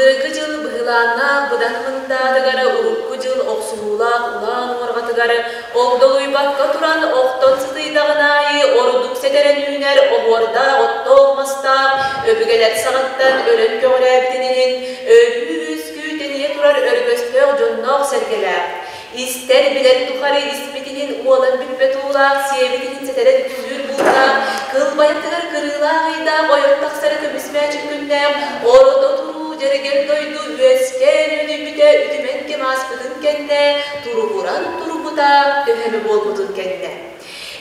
Былыргы дьыл быһылааннаах быдан мындаатыгар урукку дьыл охсуһуулаах улаан уорҕатыгар огдолуйбакка туран охтон сытыйдаҕын аайы ордук сэтэрэн үүнэр оһуордаах оттоох мастаах өбүгэлэр саҕаттан өлөн көҕүрээбитин иһин өрүү үөскүү тэнийэ турар өргөстөөх дьонноох-сэргэлээх, истэр-билэр тухары испит иһин уолан бүппэт уулаах, сиэбит иһин сэтэрэн үксүүр бултаах, кылбайытыгар кырыылаах ыйдаах ойон тахсара көмүс мээчик күннээх, орото туруу дьэрэгэр дойду үөскээн үүнүйбүтэ үтүмэн кэм ааспытын кэннэ, туругуран турбута төһө эмэ буолбутун кэннэ.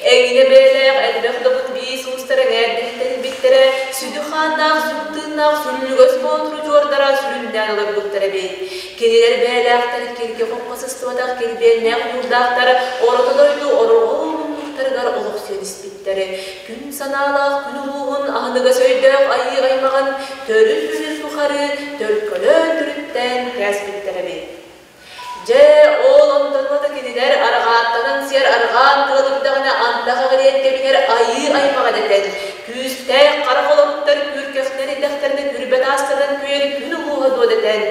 Эҥинэ бэйэлээх элбэх добун биис уустара эҥээрдэһтэрбиттэрэ, сүдү хааннаах сүр тыыннаах сүллүгэс боотуру дьуордара сүрүннээн олорбуттар эбит. Кинилэр бэйэлээхтэр киргэ-хоххо сыстыбатах килбиэннээх ньуурдаахтар орто дойду орҕол муннуктарыгар олохсуйан испиттэр. Күн санаалаах күн улууһун аһыныгас өйдөөх айыы аймаҕын төрүт күнүн тухары төлкөлөөн төрүттээн кээспиттэр эбит. Дьэ, ол онтон да кинилэр арҕааттанан сиэр арҕаан тыалырдаҕына антах эҕириэн кэбиһэр айыы аймаҕа дэтэн, күүстээх хара холоруктар күркэхтэр итэхтэринэ күрбэ таастарынан күөйэр күн улууһа дуо дэтэн,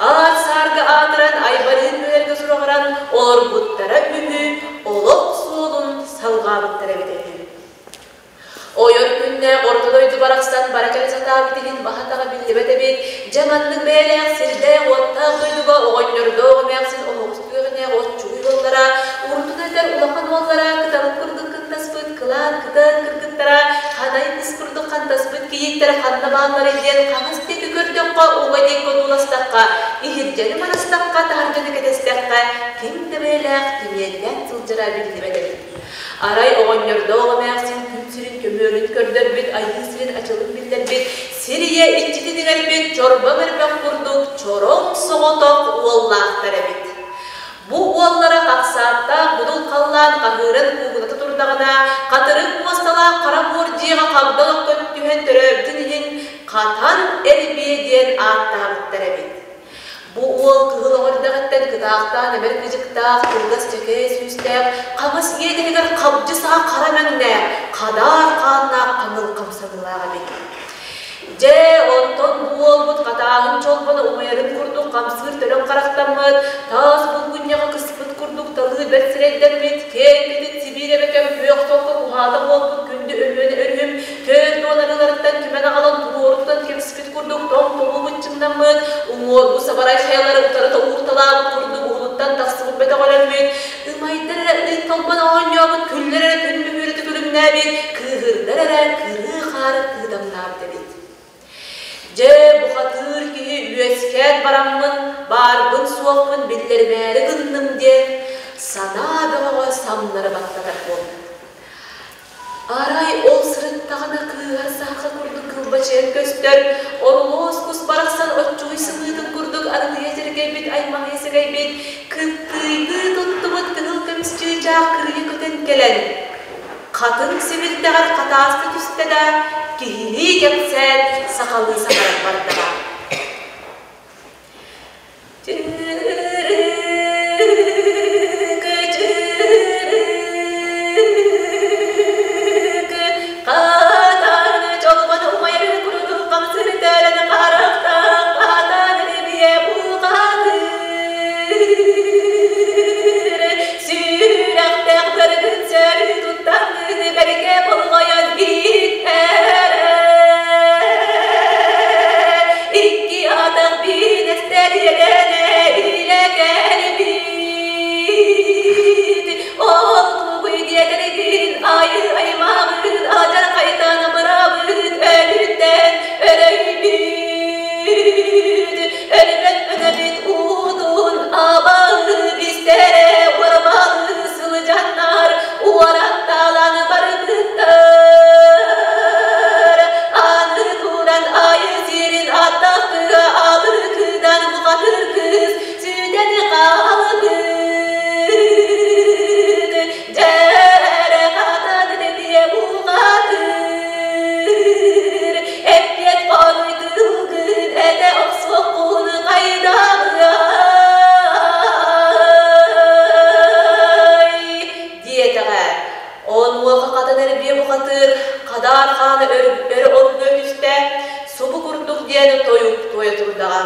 аар-саарга аатыран айбарыын үһэргэ сураҕыран олорбуттара үһү, олох суолун салҕаабыттара эбитэ үһү. Ойор күннээх орто дойду барахсан бара кэлэ сатаабыт иһин баһа-атаҕа биллибэт эбит. Дьэ маннык бэйэлээх сирдээх-уоттаах дойдуга оҕонньордоох эмээхсин оһоҕос түгэҕинээҕи оччугуй уоллара, урутун этэр улахан уоллара кыталык курдук кыттаспыт кылаан кытаан кыргыттара, ханай кыс курдук хантаспыт кийииттэрэ ханна баалларый диэн хаҥас диэки көрдөххө, уҥа диэки одууластахха, иһирдьэни манастахха, таһырдьаны кэтэстэххэ, ким да бэйэлээх кимиэннээн сылдьара биллибэт эбит. Арай оҕонньордоох эмээхсин күн сирин көмүөлүн көрдөрбүт, айыы сирин ачылын биллэрбит, сир ийэ иччитин иҥэрбит чорбоҥ эрбэх курдук чороҥ соҕотох уоллаахтар эбит. Бу уоллара хахсааттаах будул халлаан хаһыыран куугуната турдаҕына, хатырык муосталаах хара буор дьиэҕэ хагдал окко түһэн төрөөбүтүн иһин Хатан Эрбиэ диэн ааттаабыттар эбит. Бу уол кыһыл оҕо эрдэҕиттэн кытаахтаан эбэр кыдьыктаах, кылгас чэкээ сүүстээх, хаҥас иэдэһигэр хабдьы саҕа хара мэҥнээх, хадаар хааннаах хаҥыл хамсаныылаах эбит. Дьэ, онтон бу уолбут хатааһын чолбоно умайарын курдук хамсыыр төлөн харахтаммыт, таас булгунньаҕы кыспыт курдук талыы бэрт сирэйдэммит, киэҥ кэтит Сибиир эбэкэм күөх солко куһаата буолбут күндү Өлүөнэ өрүһүм 40 арыыларыттан түмэн аҕалан туруорутан кэбиспит курдук тоҥ тоҥуу быччыҥнаммыт, уҥуоргу сабарай хайалары утарыта уурталаабыт курдук уһунуттан тахсыбыт бөтөҕөлөммүт, ымайдар эрэ ыт толбон оонньообут, күллэр эрэ күн мөһүүрэтэ күлүмнээбит, кыыһырдар эрэ кырыы хаары кыыдамнаабыт эбит. Дьэ, бухатыыр киһи үөскээн бараммын, баарбын-суохпун биллэримээри гынным диэн, санаа бөҕөҕө самнары баттатар буолбут. Арай ол сырыттаҕына кыыһар саха курдук кылбачыйан көстөр, орулуос кус барахсан оччугуй сымыытын курдук арытыйа дьэргэйбит аймаҕыйа сэгэйбит, кыптыыйдыы туттубут кыһыл көмүс чыычаах кырыйа көтөн кэлэн, хатыҥ симирдэҕэр хатааста түстэ да, киһилии кэпсээн сахалыы саҥаран бардаҕа. Бэрикэ болҕойон иһиттэрэ. Хаар хаана өрө оргуйа түстэ, субу курдук диэн тойук туойа турдаҕа.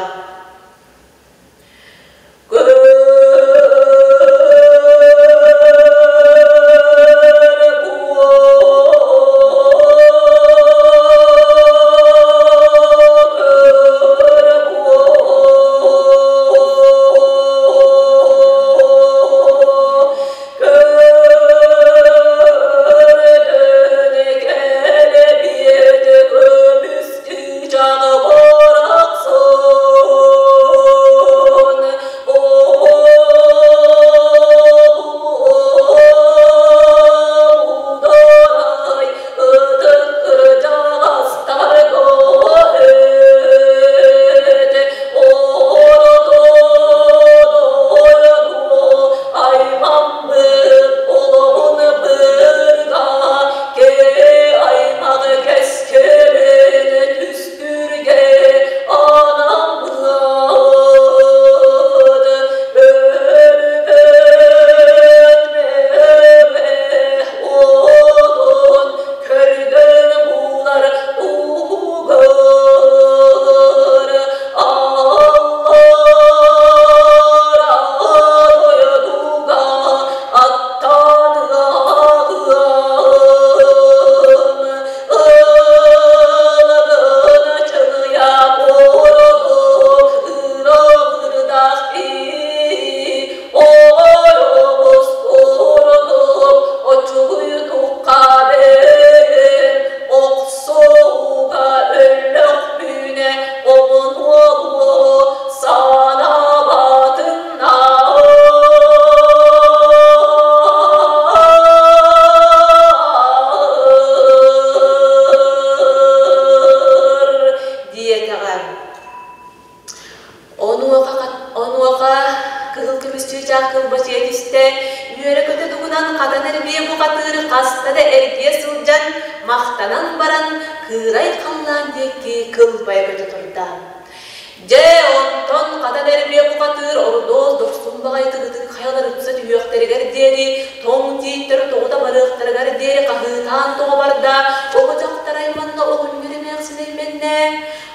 Диэтэҕэ. Онуоха, онуоха кыһыл көмүс чыычаах кылбачыйа түстэ, үөрэ-көтө тугунан хатан эрбиэ бухатыыр хаста да эргийэ сылдьан, махтанан баран, кыырай халлаан диэки кылбайа көтө турда. Дьэ, онтон хатан эрбиэ бухатыыр ордуос дохсун баҕайытык ытык хайалар ыпса түһүөхтэригэр диэри, тоҥ тииттэр тоҕута барыахтарыгар диэри хаһыытаан тоҕо барда, оҕо дьахтар айманна оҕонньор эмээхсин эймэннэ.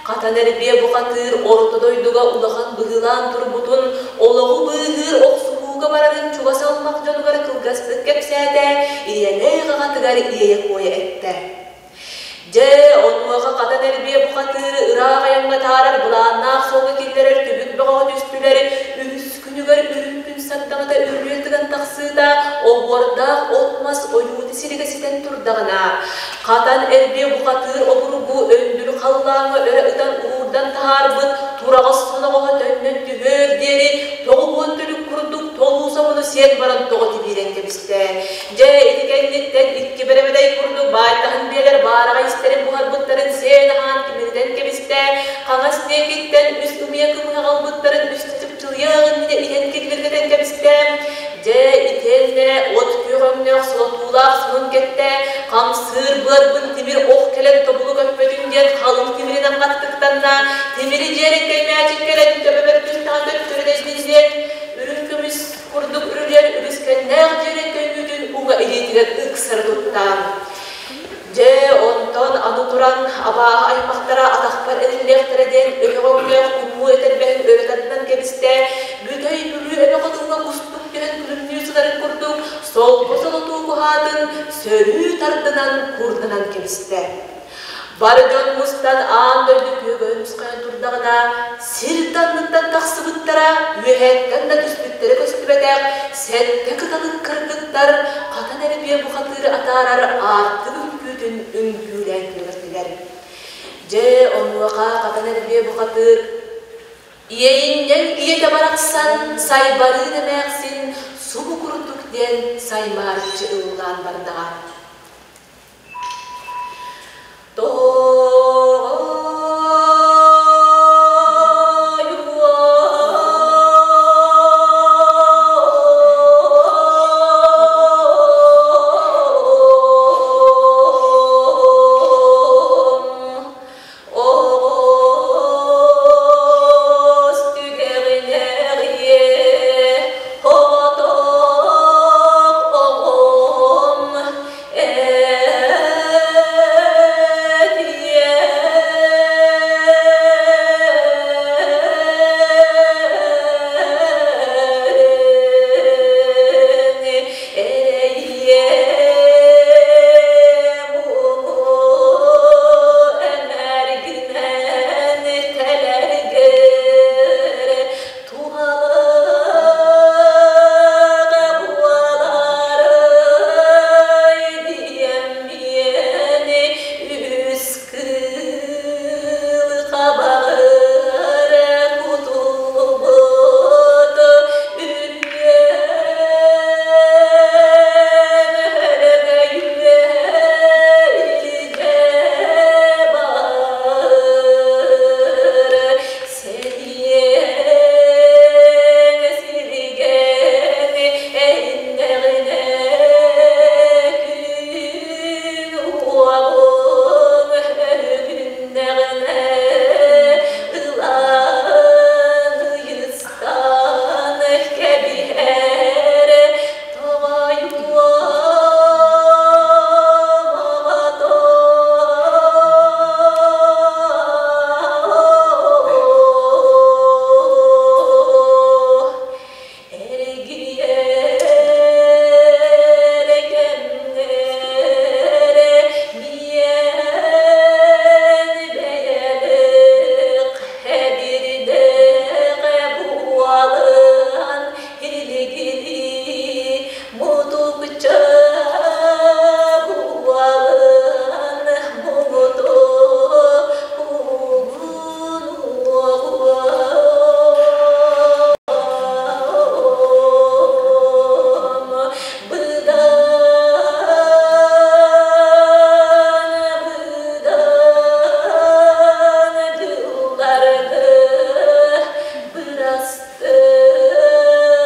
Хатан эрбиэ бухатыыр орто дойдуга улахан быһыылаан турбутун, олоҕу быыһыыр охсуһууга барарын чугас алмах дьонугар кылгастык кэпсээтэ, ийэлээх аҕатыгар иэйэ-куойа эттэ. Дьэ, онуоха хатан эрбиэ бухатыыры ыраах айаҥҥа таарар былааннаах суолга киллэрэр түбүк бөҕөҕө түстүлэр, үһүс күнүгэр үрүҥ күн сардаҥата үрүө тыган тахсыыта, оһуордаах от-мас ойуута сиригэ ситэн турдаҕына, Хатан эрбиэ бухатыыр обургу өндүр халлааҥҥа өрө ытан уурдан таһаарбыт тураҕас соноҕоһо төннөн түһүөр диэри 90 түлүк курдук толуу собону сиэн баран тоҕо тибиирэн кэбистэ. Дьэ, ити кэнниттэн икки бэрэмэдэй курдук баайтаһын биэлэр баараҕай истэрин буһарбыттарын сиэн-аһаан тимиритэн кэбистэ, хаҥас диэкиттэн үс ымыйа кымыһы аҕалбыттарын үс чыпчылыйыах иннинэ иһэн киллиргэтэн кэбистэ. Дьэ, итиэннэ от күөх өҥнөөх солотуулаах сонун кэттэ, хамсыыр быарбын тимир ох кэлэн тобулу көппөтүн диэн халыҥ тимиринэн хаттыктанна, тимири дьиэрэҥкэй мээчик кэлэн төбөбөр түстэҕин төттөрү дэйдин диэн, үрүҥ көмүс курдук үрүлүйэр үлүскэннээх дьиэрэҥкэй үүтүн уҥа илиитигэр ыксары тутта. Дьэ, онтон аны туран абааһы аймахтара атахпар эриллиэхтэрэ диэн өтөҕөҥнөөх куммуу этэрбэһин өрө тардан кэбистэ, Бүтэй Бүлүү эбэ хотуҥҥа кустук түһэн күлүмнүү сытарын курдук солко солотуу куһаатын сөрүү тардынан курданан кэбистэ. Бары дьон мустан аан дойду күөгөйүн мусхайан турдаҕына, сир да анныттан тахсыбыттара, үөһээттэн да түспүттэрэ көстүбэтэх сэттэ кыталык кыргыттар хатан эрбиэ бухатыыры атаарар аартык үҥкүүтүн үҥкүүлээн күөрэттилэр. Дьэ, онуоха хатан эрбиэ бухатыыр Иэйинньэҥ ийэтэ барахсан сайбарыын эмээхсин субу курдук диэн саймаарыччы ыллаан бардаҕа. Оҕус түгэҕинэҕиэ оҕотох оҕом. Мутукча буолан муҥуту Быдан, быдан дьылларга бырастыы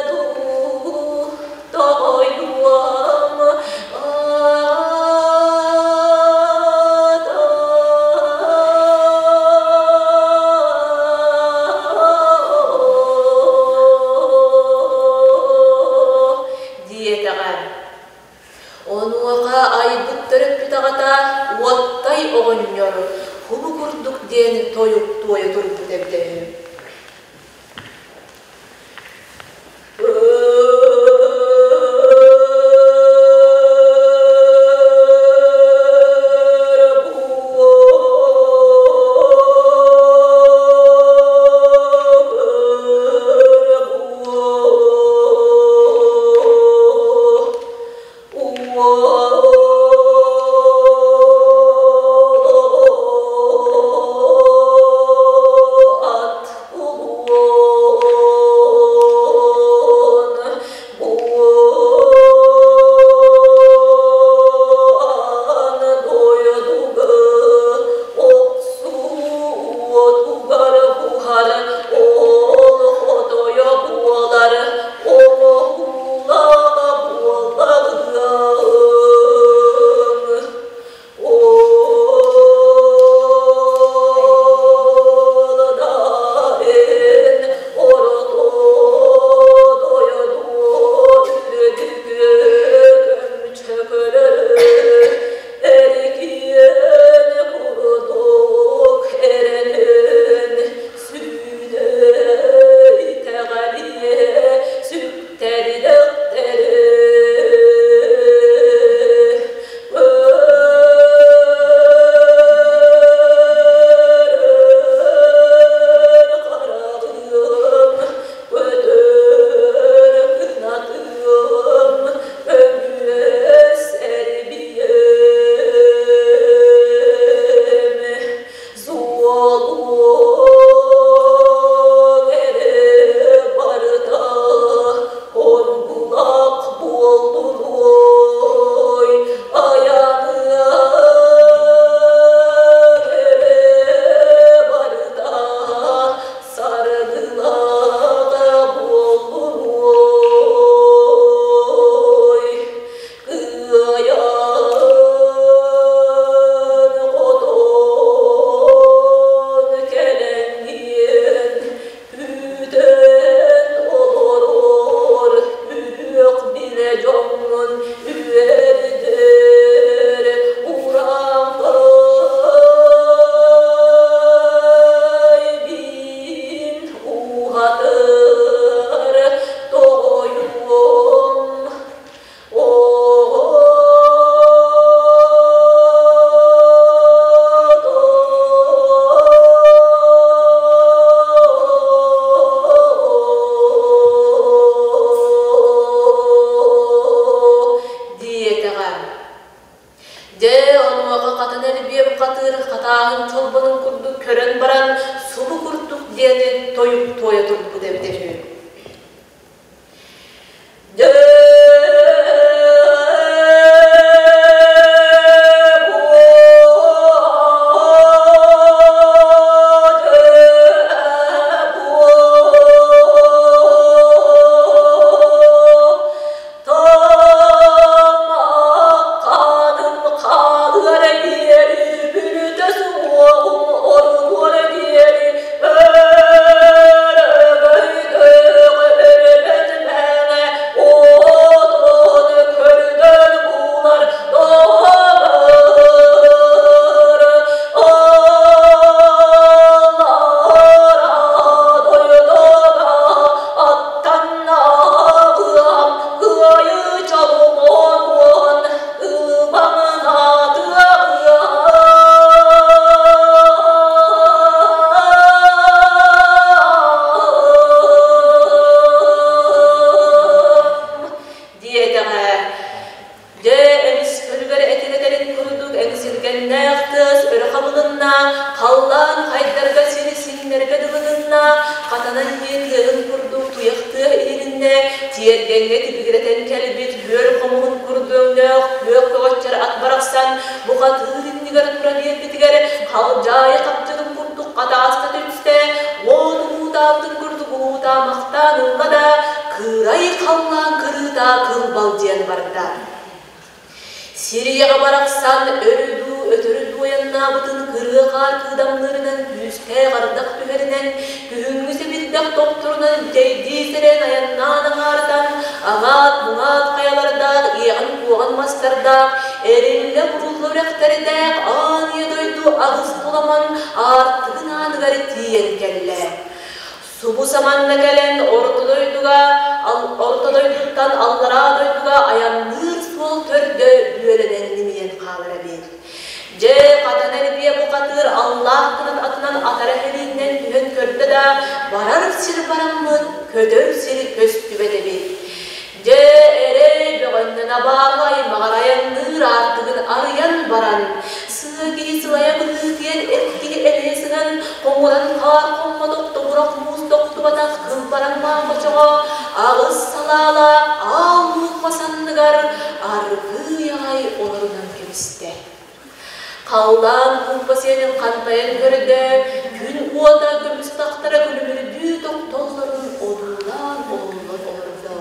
дуу, тоҕойуом диэтэҕэ. Онуоха айбыт төрөппүт аҕата Уоттай оҕонньор хубу курдук диэн тойук туойа турбут эбитэ үһү. Диэтэҕэ. Дьэ, онуоха хатан элбиэм хатыыр хатааһын чолбонун курдук көрөн баран, субу курдук диэни тойук туойа турбут эбитэ үһү. Дьэ, Таммахханым хаалыара диэри бүрүтэ суоҕум орунуора диэри өрөгөйдө. Тиэргэҥҥэ тибигирэтэн кэлбит үөр хомуһун курдук өҥнөөх күөх көҕөччөр ат барахсан бухатыыр иннигэр тура биэрбитигэр халдьаайы хапчытын курдук хатааста түстэ, уот уһуутаабытын курдук уһуутаамахтаан ылла да, кыырай халлаан кырыыта кылбалдьыйан барда. Сирийэҕэ барахсан өрү дуу, өтөрү дуу айаннаабытын кырыа хаар кыыдамныырынан күүстээх ардах түһэринэн, күһүҥҥү сэбирдэх тохторунан бүтэйдии сэрэн айаннаан аҥаарытан, аҥаат-муҥаат хайалардаах, иэҕэн-куоҕан мастардаах, эриллэ-бурулла үрэхтэрдээх аан ийэ дойду аҕыс туламан аартыгын ааныгар тиийэн кэллэ. Субу саманна кэлэн Орто дойдуга, Орто дойдуттан Аллараа дойдуга айанныыр суол төрдө бүөлэнэн ньимийэн хаалар эбит. Дьэ, хатан эрбиэ бухатыыр аллаах гынан атынан атара эһэлииннэн түһэн көрдө да, барар сир бараммыт, көтөр сир көстүбэт эбит. Дьэ, эрэй бөҕөннөн абааһы аймаҕар айанныыр аартыгын арыйан баран, сыа киһи сылайа быһыытыйан эр киһи элэйэ сыһан, хоҥуран хаар хоммотох тобурах муус тохтубатах кылбараҥ маамачоҕо аҕыс салаалаах аал луук мас анныгар аргыый аҕай олорунан кэбистэ. Халлаан кууппа сиэнин хантайан көрдө, күн уота көмүс тахтара күлүмүрдүү тохтоллорун одуулаан олуллан олордо.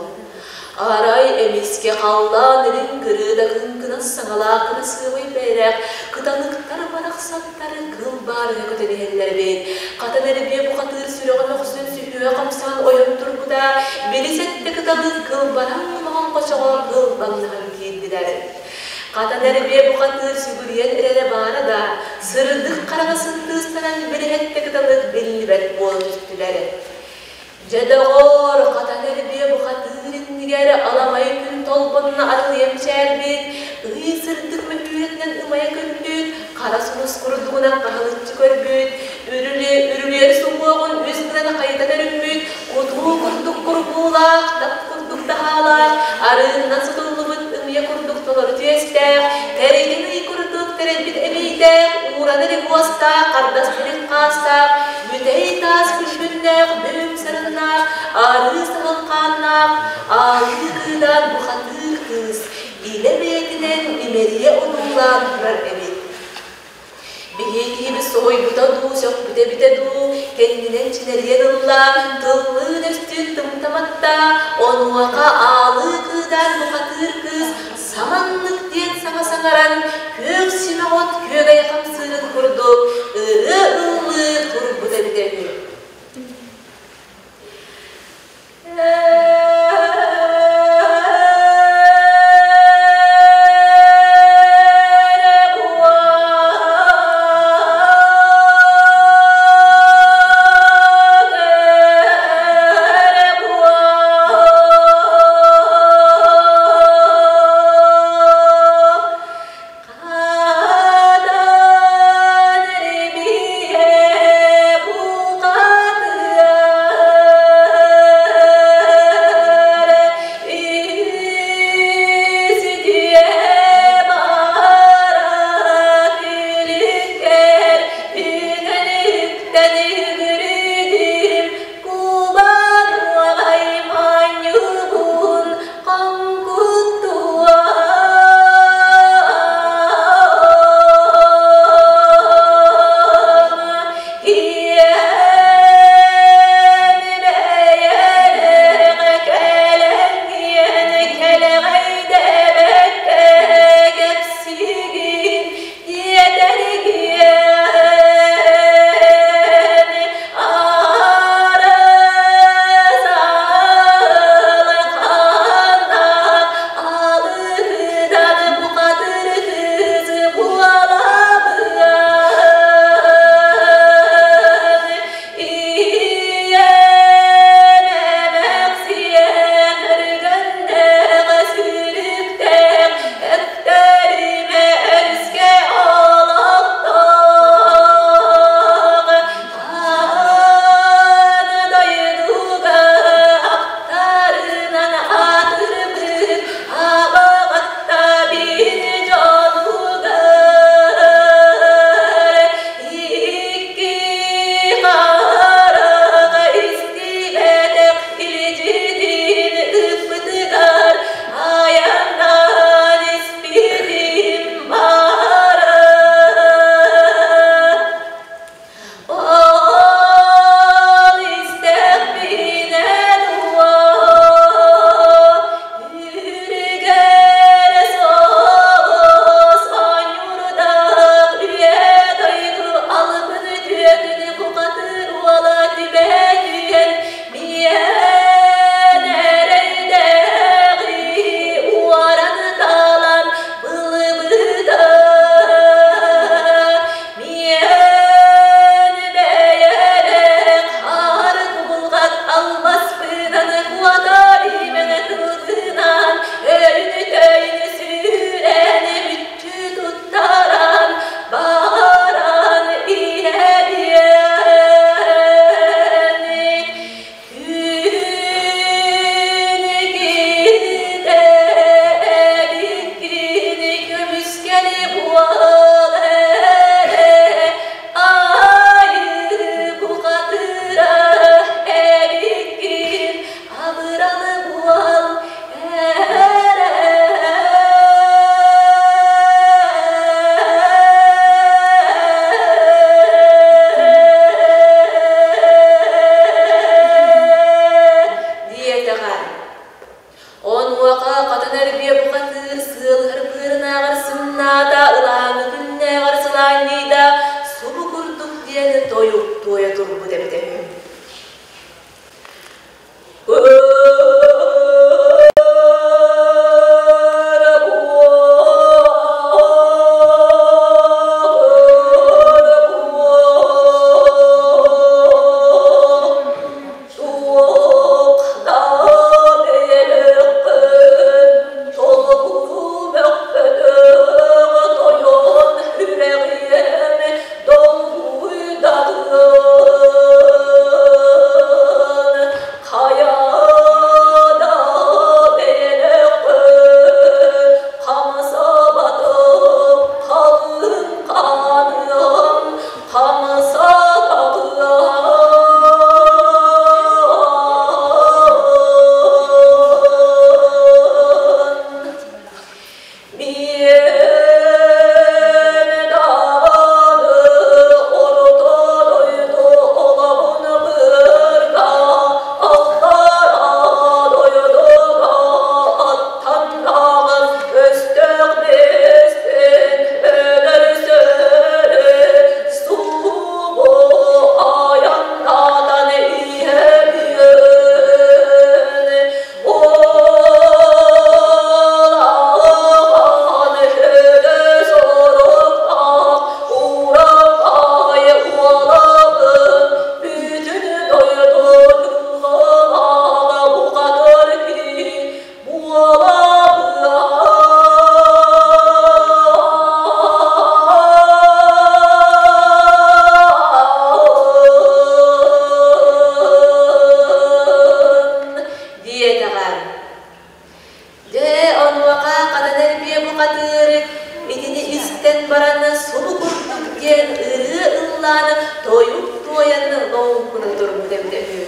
Арай эмискэ халлаан илин кырыыда кыҥкынас саҥалаах кырасыабай бэйэлээх кыталыктар барахсаттары кыл баарыга көтөн иһэллэр эбит. Хатан эрбиэ бухатыыр сүрэҕэ мөхсөн сүһүө хамсаан ойон турбута, били сэттэ кыталык кылбараҥ номоҕон хочоҕо кылбаҥнаһан киирдилэр. Хатан эрбиэ бухатыыр сүгүрүйэн эрэрэ баара да, сырдык хараҥа сындыыстанан билиһэттэ кыталык биллибэт буола түстүлэр. Дьэ доҕоор, хатан эрбиэ бухатыыр иннигэр аламай күн толбонно арылыйан мичээрбит, ый сырдык мөһүүрэтинэн ымайа көрбүт, хара сулус курдугунан хаһылыччы көрбүт, үрүлү үрүлүөр суһуоҕун үс гынан хайытан өрүммүт, кутуу курдук курбуулаах, тап курдук таһаалаах, арыыннан сотуллубут ымыйа курдук толору түөстээх, кэритин ый курдук тэрийбит эмиийдээх, ууран эрэ уостаах, хардас илин хаастаах, бүтэй таас күлгүннээх, бүм сарыннаах, арыы саһыл хааннаах, аалыы кыыдаан бухатыыр кыыс илэ бэйэтинэн имэрийэ одуулаан турар эбит. Биһиги киһибит соһуйбута дуу, сөхпүтэ эбитэ дуу, кэннинэн чинэрийэн ылла, тыллыын-өстүүн тымтаматта, онуоха аалыы кыыдаан бухатыыр кыыс саманнык диэн саҥа саҥаран, күөх симэх от күөгэй хамсыырын курдук ырыа ыллыы турбута эбитэ үһү. эрбиэ бухатыыр сыалыһар быарынааҕар сымнаата, ылааҥы күннээҕэр сылаанньыйда, субу курдук диэн тойук туойа турбут эбитэ үһү. Диэтэҕэ. Дьэ, онуоха хатан эрбиэ бухатыыр итини истэн баран субу курдук диэн ырыа ыллаан тойук туойан лоҥкуна турбут эбитэ үһү.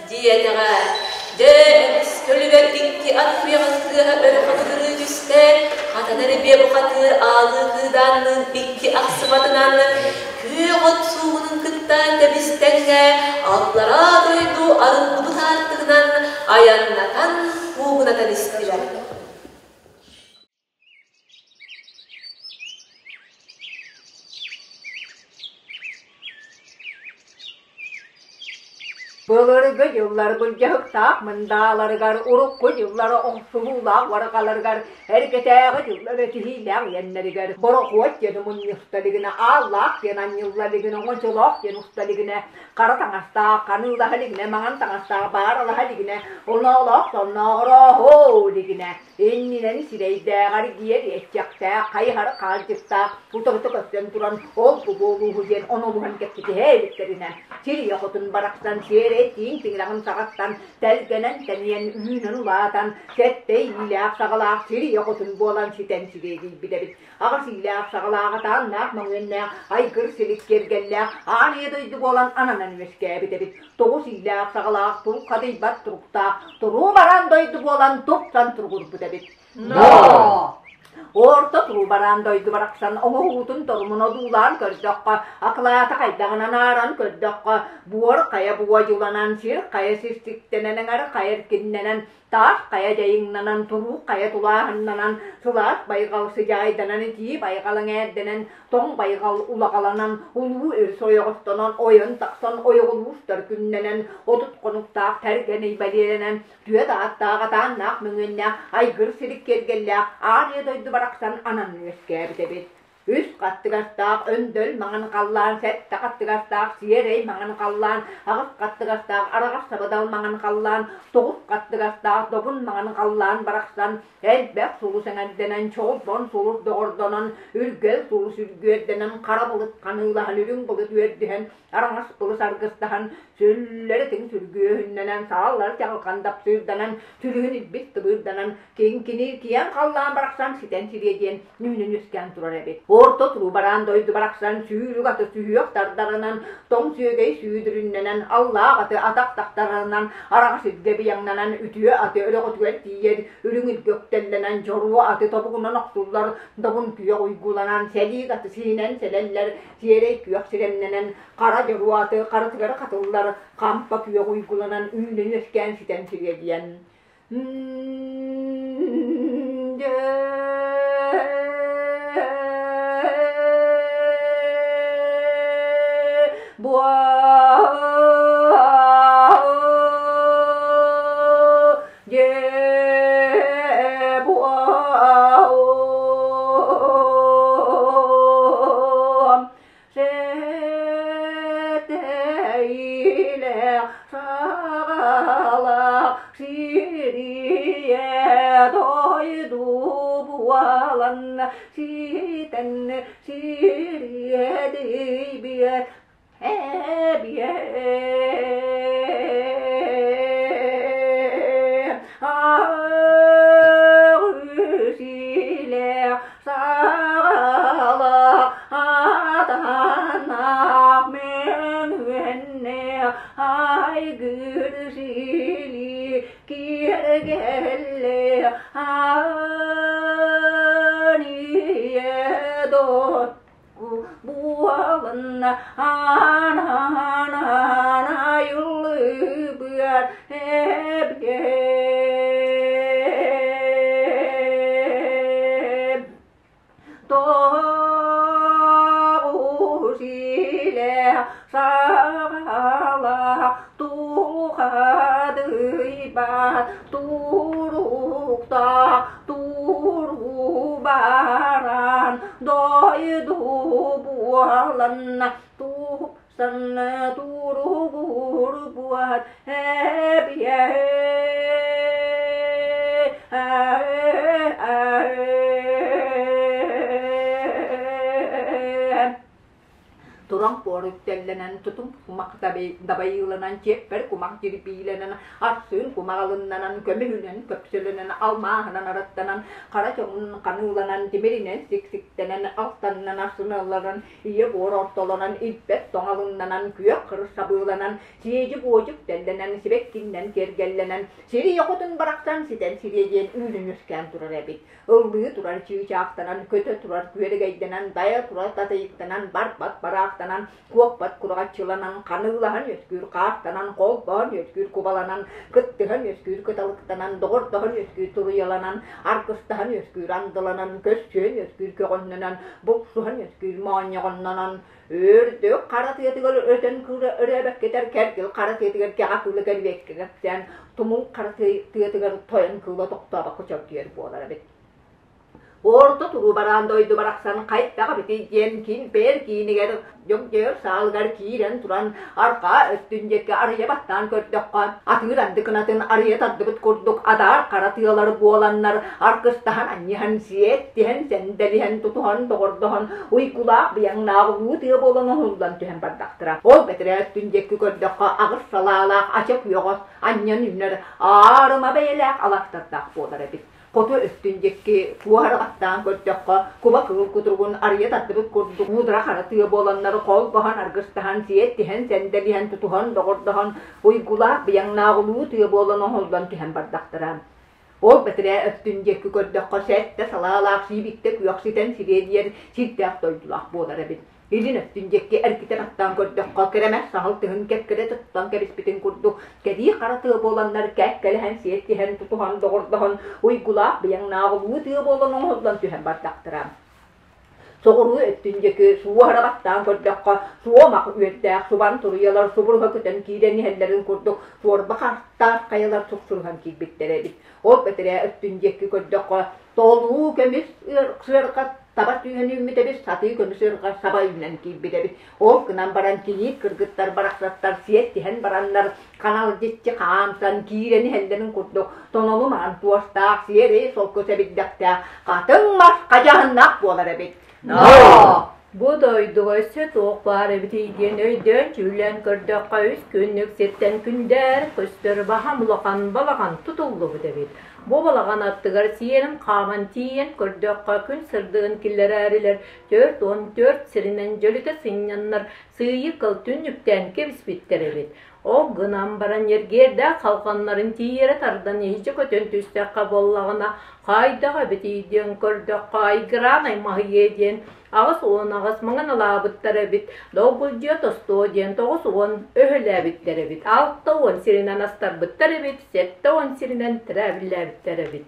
Диэтэҕэ, дьэ, эмис көлүгэр икки ат туйаҕын тыаһа өрө хатыгырыы түстэ, хатанар биэ бухатыыр аалыы кыыдаанныын икки ахсыматынан күөх от суугунун кытта тэбистэҥҥэ аллараа дойду арыллыбыт аартыгынан айаннатан куугунатан истилэр. Былыргы дьыллар былдьаһыктаах мындааларыгар, урукку дьыллар охсуһуулаах уорҕаларыгар, эргэтээҕи дьыллар этиһиилээх үйэннэригэр борохуот диэн мунньуста илигинэ, ааллаах диэн анньылла илигинэ, оҥочолоох диэн уста илигинэ, хара таҥастаах ханыылаһа илигинэ, маҥан таҥастаах бааралаһа илигинэ, оноолоох соннооҕорооһоо илигинэ, Иннинэн сирэйдээҕэр гиэр иэччэхтээх, хайыһар хаалдьыктаах утарыта көстөн туран ол-бу буолууһу диэн онолуһан кэпсэтиһэ иликтэринэ, сирийэ хотун барахсан сиэрэй тииҥ тиҥилэҕин саҕаттан тэлгэнэн тэнийэн үүнэн улаатан, сэттэ иилээх-саҕалаах сирийэ хотун буолан ситэн сириэдийбит эбит. Аҕыс иилээх-саҕалаах атааннаах мөҥүөннээх, айгыр силик киэргэллээх аан ийэ дойду буолан ананан үөскээбит эбит. Тоҕус иилээх-саҕалаах тулхадыйбат туруктаах, туруу бараан дойду буолан тупсан туругурбут эбит. Но! Орто туруу бараан дойду барахсан оҥоһуутун торумун одуулаан көрдөххө, акылаата хайдаҕынан ааран көрдөххө, буор хайа буодьуланан, сир хайа сирсиктэнэн, эҥэр хайа эркиннэнэн, Таас хайа дьайыҥнанан, туруук хайа тулааһыннанан, сылаас байҕал сыдьаайданан, итии байҕал эҥээрдэнэн, тоҥ байҕал улаҕаланан, улуу өрүс ойоҕостонон, ойон тахсан ойоҕолуустар күннэнэн, 30 хонуктаах тэргэн бэлиэлэнэн, түөрт ааттаах атааннаах мөҥүөннээх айгыр силик киэргэллээх аан ийэ дойду барахсан ананан үөскээбит эбит. Үс хаттыгастаах өндөл маҥан халлаан, сэттэ хаттыгастаах сиэрэй маҥан халлаан, аҕыс хаттыгастаах араҕас сабыдал маҥан халлаан, тоҕус хаттыгастаах добун маҥан халлаан барахсан элбэх сулус эҥэрдэнэн, чолбон сулус доҕордонон, үргэл сулус үргүөрдэнэн, хара былыт ханыылаһан, үрүҥ былыт үөрдүһэн, араҥас былыс аргыстаһан, сүллэритиҥ сүргүөһүннэнэн, сааллар чаҕылхан дапсыырданан, сүлүһүн илбис тыбыырданан, Киҥкиниир киэҥ халлаан барахсан ситэн сириэ диэн үүнэн үөскээн турар эбит. Орто туруу бараан дойду барахсан сүүрүк аты сүһүөх тардарынан, тоҥ сүөгэй сүүдүрүннэнэн, аллаах аты атах тахтарынан, араҕас илгэ быйаҥнанан, үтүө аты өрөҕөтүгэр тиийэр, үрүҥ илгэ үктэллэнэн, дьоруо аты тобугунан охсуллар, добун күөх уйгуланан, сэлиик аты сиһинэн сэлэллэр, сиэрэй күөх сирэмнэнэн, хара дьоруо аты харытыгар хатыллар, хампа күөх уйгуланан үүнэн үөскээн ситэн сириэдийэн Сэтэйлээх саҕалаах сирийэ дойду буолан ситэн сириэдийбиэ эбиэ Аҕысилээх саҕалаах атанаах мөҥүөннээх айгыр сили киэргэллээх аан ийэ буолан аан айыллыбыт эбиэ Тоҕус илэ саҕалаах тухадыйбат туруктаах туруу баран дойду буолан тупсан туругурбут эбиэ Туран куор үктэллэнэн, тутум кумах дабайыыланан, чиэппэр кумах дьирбиилэнэн, арсыын кумаҕалыннанан, көмүһүнэн көпсөлөнөн, алмааһынан араттанан, хара чоҥун ханыыланан, тимиринэн сиксиктэнэн, алтанынан арсыналланан, ийэ буор ортолонон, илбэт тоҥалыннанан, күөх кырыс сабыыланан, сиэдьик-уодьук тэллэнэн, сибэккиннэн киэргэллэнэн, сири хотун барахсан ситэн сириэ диэн үүнэн үөскээн турар эбит. Ыллыы турар чыычаахтанан, көтө турар күөрэгэйдэнэн, дайа турар татыйыктанан, барбат бараахтанан, куоппат кураҕаччыланан, ханыылаһан үөскүүр хаартанан, холбоон үөскүүр кубаланан, кыттыһан үөскүүр кыталыктанан, доҕордоһон үөскүүр туруйаланан, аргыстаһан үөскүүр андыланан, көссүөн үөскүүр көҕөннөнөн, буксуһан үөскүүр моонньоҕоннонон, үрдүк хара тыатыгар өтөн кыыра өрөөбөккөтөр кэргил хара тыатыгар кэҕэ кыыла кэрбиэккэ кэпсээн тумул хара тыатыгар тойон кыыла тохтообокко чөлтүйэр буолар эбит. Орто туруу бараан дойду барахсан хайдах эбитий диэн кимпээр киинигэр дьөгдьөөр саалыгар киирэн туран арҕаа өттүн диэки арыйа баттаан көрдөххө атыыр анды кынатын арыйа тардыбыт курдук адаар хара тыалар буоланнар аргыстаһан анньыһан сиэттиһэн сэндэлиһэн тутуһан доҕордоһон уйгулаах быйаҥнаах улуу тыа буолан оһуллан түһэн бардахтара. Ол бэтэрээ өттүн диэки көрдөххө аҕыс салаалаах ача күөҕэ анньан үүнэр аарыма бэйэлээх алаастардаах буолар эбит. Хоту өттүн диэки куоһарҕаттаан көрдөххө, куба кыыл кутуругун арыйа тардыбыт курдук муудара хара тыа буоланнар холбоһон аргыстаһан, сиэттиһэн, сэндэлиһэн, тутуһан, доҕордоһон, уйгулаах быйаҥнаах улуу тыа буолан оһоллон түһэн бардахтара. Ол бэтэрээ өттүн диэки көрдөххө, сэттэ салаалаах сиибиктэ күөх ситэн сириэдийэр сирдээх дойдулаах буолар эбит. Илин өттүн диэки эргитэ баттаан көрдөххө, кэрэмэс саһыл тыһын кэккэлэ туттан кэбиспитин курдук, кэлии хара тыа буоланнар кэккэлэһэн, сиэттиһэн, тутуһан, доҕордоһон, уйгулаах быйаҥнаах улуу тыа буолан оҥоһуллан түһэн бардахтара. Соҕуруу өттүн диэки суоһара баттаан көрдөххө, суомах үөрдээх субан туруйалар субуруһа көтөн киирэн иһэллэрин курдук суорба хастаах хайалар суксуруһан киирбиттэр эбит. Ол бэтэрээ өттүн диэки көрдөххө, толуу көмүс сыарҕа. Таба түһэн үүммүт эбит, сатыы көмүс ырҕа саба үүнэн киирбит эбит. Ол гынан баран кийиит кыргыттар барахсаттар сиэттиһэн бараннар ханалдьыччы хаамсан киирэн иһэллэрин курдук тонолу маҥан туостаах сиэрэй солко сэбирдэхтээх хатыҥ мас хадьаһыннаах буолар эбит. Бу дойдуга өссө туох баар эбитий диэн өйдөөн-дьүүллээн көрдөххө, үс күннүк сиртэн күндээр көстөр баһам улахан балаҕан тутуллубут эбит. Бу балаҕан аттыгар сиэрин хааман тиийэн көрдөххө, күн сырдыгын киллэрээрилэр 44 сиринэн дьөлүтэ сынньаннар сыыйы кыл түннүктээн кэбиспиттэр эбит. Ол гынан баран ньиргиэрдээх халҕаннарын тиийэрэ тардан иһдьэ көтөн түстэххэ буоллаҕына, хайдах эбитий диэн көрдөххө, айгыраан аймаһыйыа диэн 88 маҥан алаабыттар эбит, долгулдьуйа тостуо диэн 90 өһөлөөбүттэр эбит, 60 сиринэн астарбыттар эбит, 70 сиринэн тирээбиллээбиттэр эбит.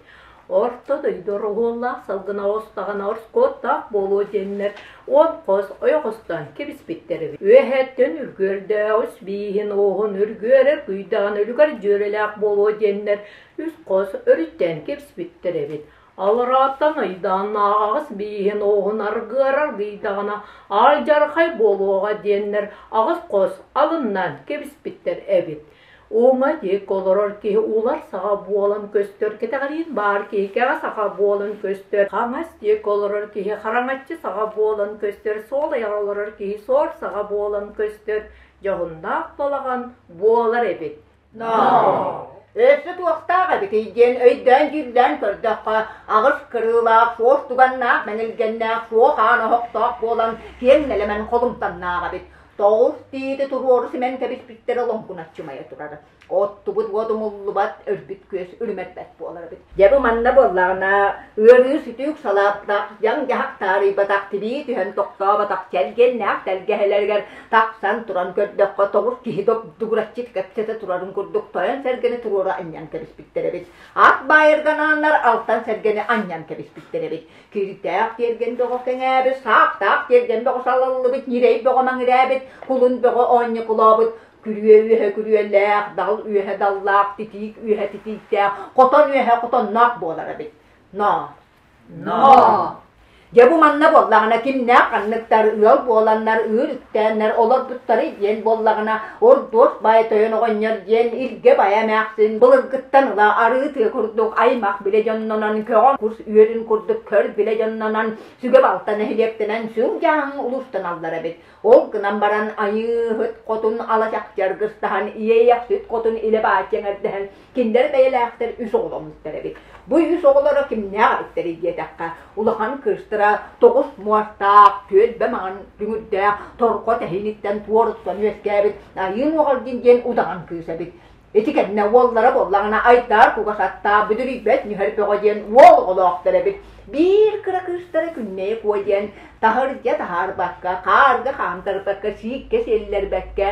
Орто дойду ороһуоллаах салгына оҕустаҕына ороскуоттаах буолуо диэннэр 10 хос ойоҕостоон кэбиспиттэр эбит. Үөһэттэн үргүөрдээх үс бииһин уоһун үргүөрэ күйдэҕин үлүгэр дьүөрэлээх буолуо диэннэр үс хос өрүттээн кэбиспиттэр эбит. Алларааттан ыйдааннаах аҕыс бииһин уоһун аргыарар гыйдаҕына алдьархай буолуоҕа диэннэр аҕыс хос алыннаан кэбиспиттэр эбит. Уҥа диэки олорор киһи улар саҕа буолан көстөр, кэтэҕэриин баар киһи кэҕэ саҕа буолан көстөр, хаҥас диэки олорор киһи хараҥаччы саҕа буолан көстөр, суол айаҕар олорор киһи суор саҕа буолан көстөр, дьоһуннаах балаҕан буолар эбит. Өссө туохтаах эбитий диэн өйдөөн-дьүүллээн көрдөххө, аҕыс кырыылаах, суос туганнаах, мэҥилгэннээх, суох аан оһохтоох буолан киэҥ нэлэмэн холумтаннаах эбит. Тоҕус тиити туруору симэн кэбиспиттэрэ лоҥкуначчымайа турара. Оттубут уот умуллубат, өлбүт күөс үлүмэрбэт буолар эбит. Дьэ бу манна буоллаҕына, ыарыы сүтүүк салааттаах, дьаҥ-дьаһах таарыйбатах, тибии түһэн тохтооботох чэлгиэннээх тэлгэһэлэригэр тахсан туран көрдөххө, тоҕус киһи добдугураччы кэпсэтэ турарын курдук тойон сэргэни туруора анньан кэбиспиттэр эбит. Ат баайырганааннар алтан сэргэни анньан кэбиспиттэр эбит. Кирдээх тиэргэн бөҕө кэҥээбит, саахтаах тиэргэн бөҕө салаллыбыт, ньирэй бөҕө маҥырээбит, кулун бөҕө оонньукулообут, күрүө үөһэ күрүөлээх, дал үөһэ даллаах, титиик үөһэ титииктээх, хотон үөһэ хотонноох буолар эбит. Но! Но! Дьэ бу манна буоллаҕына кимнээх ханныктар ыал буоланнар, ыыр үктээннэр олорбуттарый диэн буоллаҕына, Ордуос баай тойон оҕонньор диэн Илгэ баайа эмээхсин былыргыттан ыла арыы тыа курдук аймах билэ дьоннонон, көҕөн кус үөрүн курдук көр билэ дьоннонон, сүгэ балта нэһилиэктэнэн сүҥ дьааҥ улуустаналлар эбит. Ол гынан баран Айыыһыт хотун ала чахчы аргыстаһан, Иэйэхсит хотун илэ бааччы эҥэрдэһэн Кинилэр бэйэлээхтэр үс оҕоломмуттар эбит. Бу үс оҕолоро кимнээх эбиттэрий диэтэххэ, улахан кыыстара тоҕус муостаах, түөлбэ маҥан дүҥүрдээх, торҕо тэһииниттэн туоруттан үөскээбит Айыы Нуоҕалдьын диэн удаҕан кыыс эбит. Ити кэннэ уоллара буоллаҕына Айдаар кугас аттаах бүдүрүйбэт нүһэр бөҕө диэн уол оҕолоохтор эбит. Биир кыра кыыстара Күннэйэ Куо диэн таһырдьа таһаарбакка, хаарга хаамтарбакка, сииккэ сиэллэрбэккэ,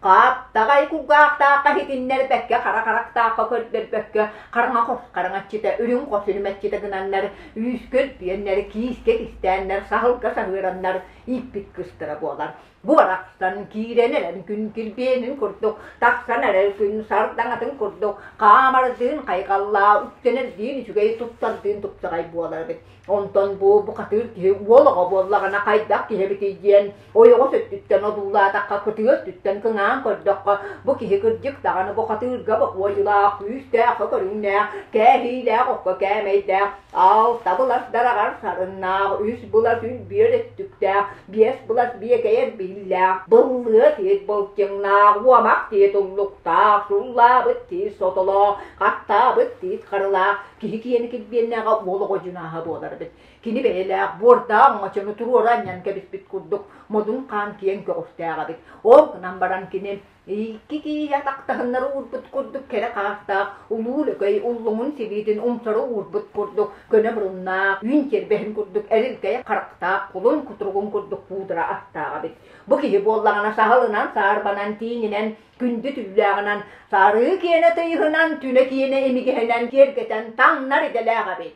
Хаптаҕай кулгаахтаахха иһитиннэрбэккэ, хара харахтаахха көрдөрбөккө, хараҥа хос хараҥаччыта, үрүҥ хос үрүмэччитэ гынаннар, үүскэ үлтүйэннэр, киискэ кистээннэр, саһылга саһыараннар ииппит кыыстара буолар. Бу барахсан киирэн эрэр күн килбиэнин курдук, тахсан эрэр күн сардаҥатын курдук, хаамардыын хайҕаллаа, үктэнэрдиин үчүгэй, туттардыын тупсаҕай буолар эбит. Онтон бу бухатыыр киһи уол оҕо буоллаҕына хайдах киһи эбитий диэн ойоҕос өттүттэн одуулаатахха, кытыы өттүттэн кыҥаан көрдөххө, бу киһи кырдьык даҕаны бухатыырга бокуойулаах, күүстээх көрүҥнээх, кээһиилээх окко кээмэйдээх, алта былас дараҕар сарыннаах, үс былас үлбүөр өттүктээх, биэс былас биэкэйэр бииллээх, быллыа тиит былчыҥнаах, уомах тиит уллуктаах, суллаабыт тиит сотолоох, хаттаабыт тиит харылаах, Киһи киэнэ килбиэннээҕэ уол оҕо дьунааһа буолар эбит. Кини бэйэлээх, буордаах оҥочону туруора анньан кэбиспит курдук модун хаан киэҥ көҕүстээх эбит. Ол гынан баран кини икки кииһэ атахтаһыннары уурбут курдук кэрэ хаастаах, улуу лөкөй уллуҥун сибиитин умсары уурбут курдук көнө муруннаах, үүн тиэрбэһин курдук эрилкэй харахтаах, кулун кутуругун курдук куудара астаах эбит. Бу киһи буоллаҕына саһылынан, саарбанан, тииҥинэн күндү түүлээҕинэн, сарыы киэнэ тыйыһынан, түнэ киэнэ имигэһинэн киэргэтэн таҥнар идэлээх эбит.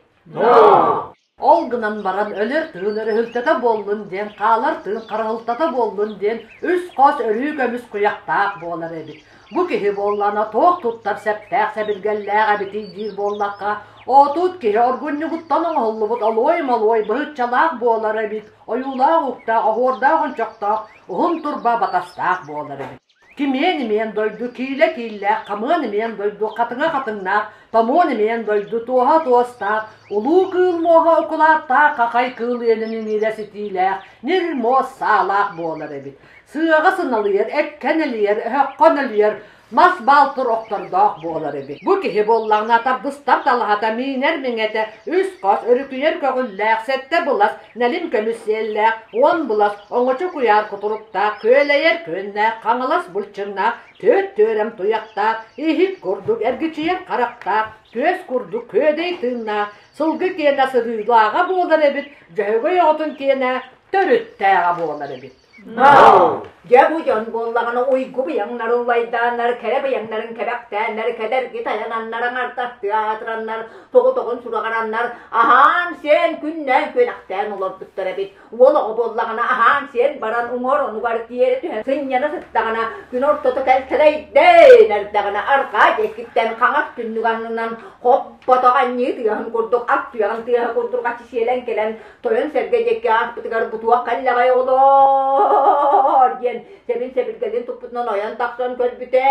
Ол гынан баран өлөр тыын өрүһүлтэтэ буоллун диэн, хаалар тыын харыһылтата буоллун диэн үс хос өрүү көмүс куйахтаах буолар эбит. Бу киһи буоллаҕына туох туттар сэптээх сэбиргэллээх эбитий диир буоллахха, Отут киһи оргунньугуттан оҥоһуллубут олуой-молуой быһыччалаах буолар эбит, ойуулаах уктаах, оһуордаах ончохтоох, уһун турба батастаах буолар эбит. Кимиэн имиэн дойду, киилэ кииллээх, хамыан имиэн дойду, хатыҥа хатыҥнаах, томуон имиэн дойду, туоһа туостаах, улуу кыыл муоһа укулааттаах, хахай кыыл иэнин иҥиирэ ситиилээх, ньир муос саалаах буолар эбит. Сыаҕа сыналыйар, эккэ нэлийэр, өһөххө нөлүйэр, мас баалтыр охтордоох буолар эбит. Бу киһи буоллаҕына тардыстар талаһата, миинэр миҥэтэ, үс хос, өрүкүйэр көҕүллээх, сэттэ былас, нэлим көмүс сиэллээх, уон былас, оҥочо куйаар кутуруктаах, күөлэйэр күөннээх, хаҥалас былчыҥнаах, түөрт түөрэм туйахтаах, иһит курдук эргичийэр харахтаах, күөс курдук күөдэй тыыннаах, сылгы киэнэ сырыылааҕа буолар эбит, дьөһөгөй оҕотун киэнэ төрүттээҕэ буолар эбит. Дьэ бу дьон буоллаҕына уйгу быйаҥнарын улайдааннар, кэрэ быйаҥнарын кэбэхтээннэр, кэдэрги тайананнар, аҥардастыы аатыраннар, тоҕотоҕун сураҕыраннар, аһаан-сиэн күннээн күөнэхтээн олорбуттар эбит. Уол оҕо буоллаҕына аһаан-сиэн баран уҥуор онугар тиэрэ түһэн сынньана сыттаҕына, күн ортото кэлтэлэйдээн эрдэҕинэ арҕаа диэкиттэн хаҥас түннүк аннынан хоппотох анньыы тыаһын курдук ат туйаҕын тыаһа курдук аччы сиэлэн кэлэн Тойон сэргэ диэки ааспытыгар бутуох кэллэҕэй оҕолоор диэн сэбин сэбиргэлин туппутунан ойон тахсан көрбүтэ.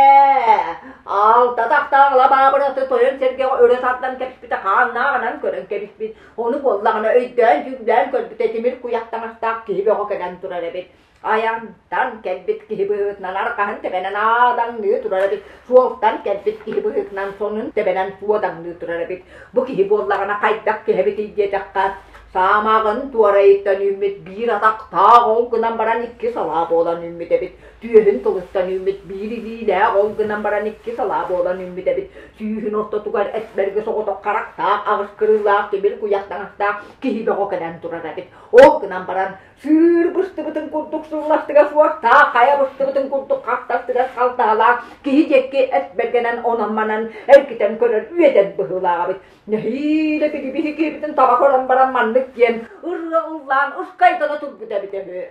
Алта тахтаах лабаабыраты тойон сэргэҕэ өрө тардан кэбиспитэ хааннааҕынан көрөн кэбиспит. Ону буоллаҕына өйдөөн-дьүүллээн көрбүтэ тимир куйах таҥастаах киһи бөҕө кэлэн турар эбит. Айантан кэлбит киһи быһыытынан арҕаһын тэбэнэн аадаҥныы турар эбит, суолтан кэлбит киһи быһыытынан сонун тэбэнэн суодаҥныы турар эбит. Бу киһи буоллаҕына хайдах киһи эбитий диэтэххэ, саамаҕын туорайыттан үүммүт биир атахтаах ол гынан баран икки салаа буолан үүммүт эбит, түөһүн тылыттан үүммүт биир илиилээх ол гынан баран икки салаа буолан үүммүт эбит, сүүһүн ортотугар эт-бэргэ соҕотох харахтаах, аҕыс кырыылаах тимир куйах таҥастаах киһи бөҕө кэлэн турар эбит. Ол гынан баран Сыыр быстыбытын курдук сылластыгас уостаах, хайа быстыбытын курдук хахтастыгас халтаһалаах киһи диэки эт бэргэнэн онон-манан эргитэн көрөр үөдэн быһыылаах эбит. Нэһиилэ били киһибитин таба көрөн баран маннык диэн ырыа ыллаан ускайдана турбут эбитэ үһү.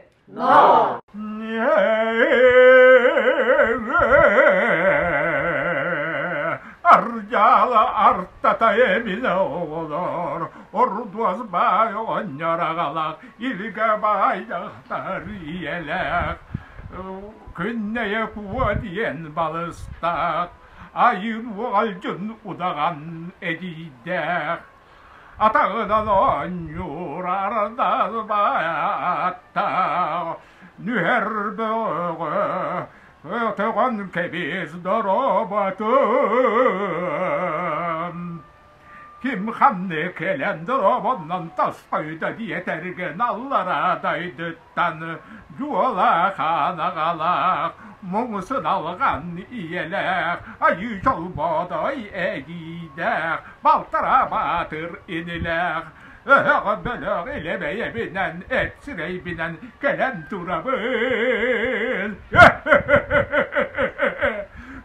Ардьаала артата эмилэ оҕолор, ордуос баай оҕонньор аҕалаах, илгэ баай дьахтар ийэлээх, күннэйэ куо диэн балыстаах, айыы уоҕалдьын удаҕан эдьиийдээх, атаҕынан оонньуур ардас бааттаах, нүһэр бөҕө Өтөҕөн кэбис дорооботун Ким ханны кэлэн дорообоннон тосхойдо диэтэргин аллара дойдуттан дьуола хаан аҕалаах муҥ сыналҕан ийэлээх айыы чолбоодой эгиидээх балтара баатыр инилээх Өһөҕ бөлөх илэ бэйэбинэн эт сирэйбинэн кэлэн турабын.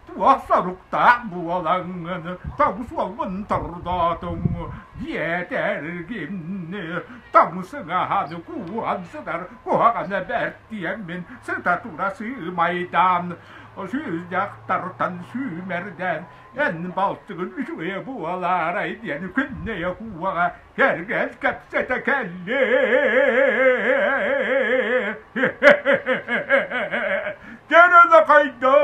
Туох соруктаах буолаҥҥын тоҥ суолбун тордоотуҥ диэтэргин тоҥ сыҥаһан кууһан сытар куһаҕана бэрт диэммин сыта тура сыымайдаан сүүс дьахтартан сүүмэрдээн Эн балтыгын үчүгэйэ буолаарай диэн күннэйэ кууһаҕа кэргэн кэпсэтэ кэллим. Дьэрэлэ хайдан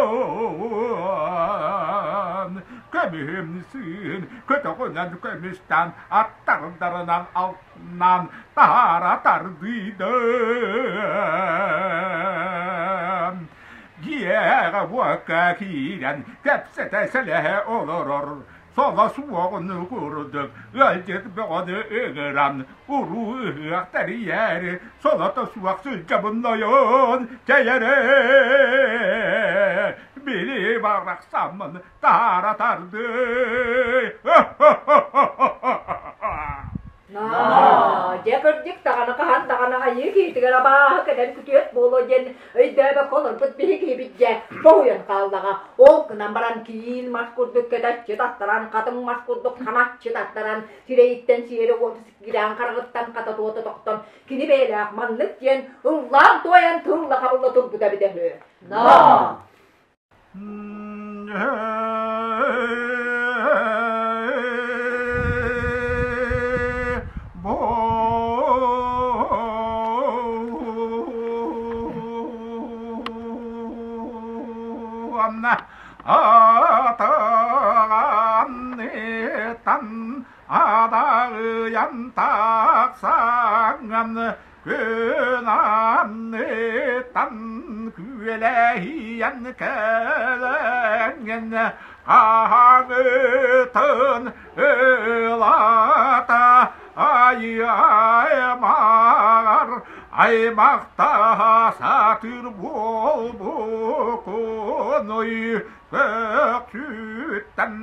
көмүһүм сыын көтөҕүнэн көмүстэн аттардарынан алтынан таһаара тардыйдым. Дьиэҕэ-уокка киирэн кэпсэтэ-сэлэһэ олорор, соло суоҕун курдук ыалдьыт бөҕөнү ыҥыран, уруу ыһыах тэрийээри солото суох сылдьабын нойон чэйэрэ били барахсаммын таһаара тардыы. Наа, дьэ кырдьык даҕаны хаһан даҕаны айыы киһитигэр абааһы кэлэн күтүөт буолуо диэн өйдөөбөккө олорбут биһи киһибит дьэ соһуйан хааллаҕа. Ол гынан баран киил мас курдук кэтэччи таттаран, хатыҥ мас курдук ханаччы таттаран, сирэйиттэн сиэрэ уоту сиккирээн хараҕыттан хата туота тохтон, кини бэйэлээх маннык диэн ыллаан-туойан тылла-хабылла турбута эбитэ үһү. Наа! Буонна атаҕанныттан адаҕыйан тахсаҥҥын күн анныттан күөлэһийэн кэлэҥҥин хаһаҥытын ылата ай-аймаҕар аймахтаһа сатыыр буолбуккунуй Көксүттэн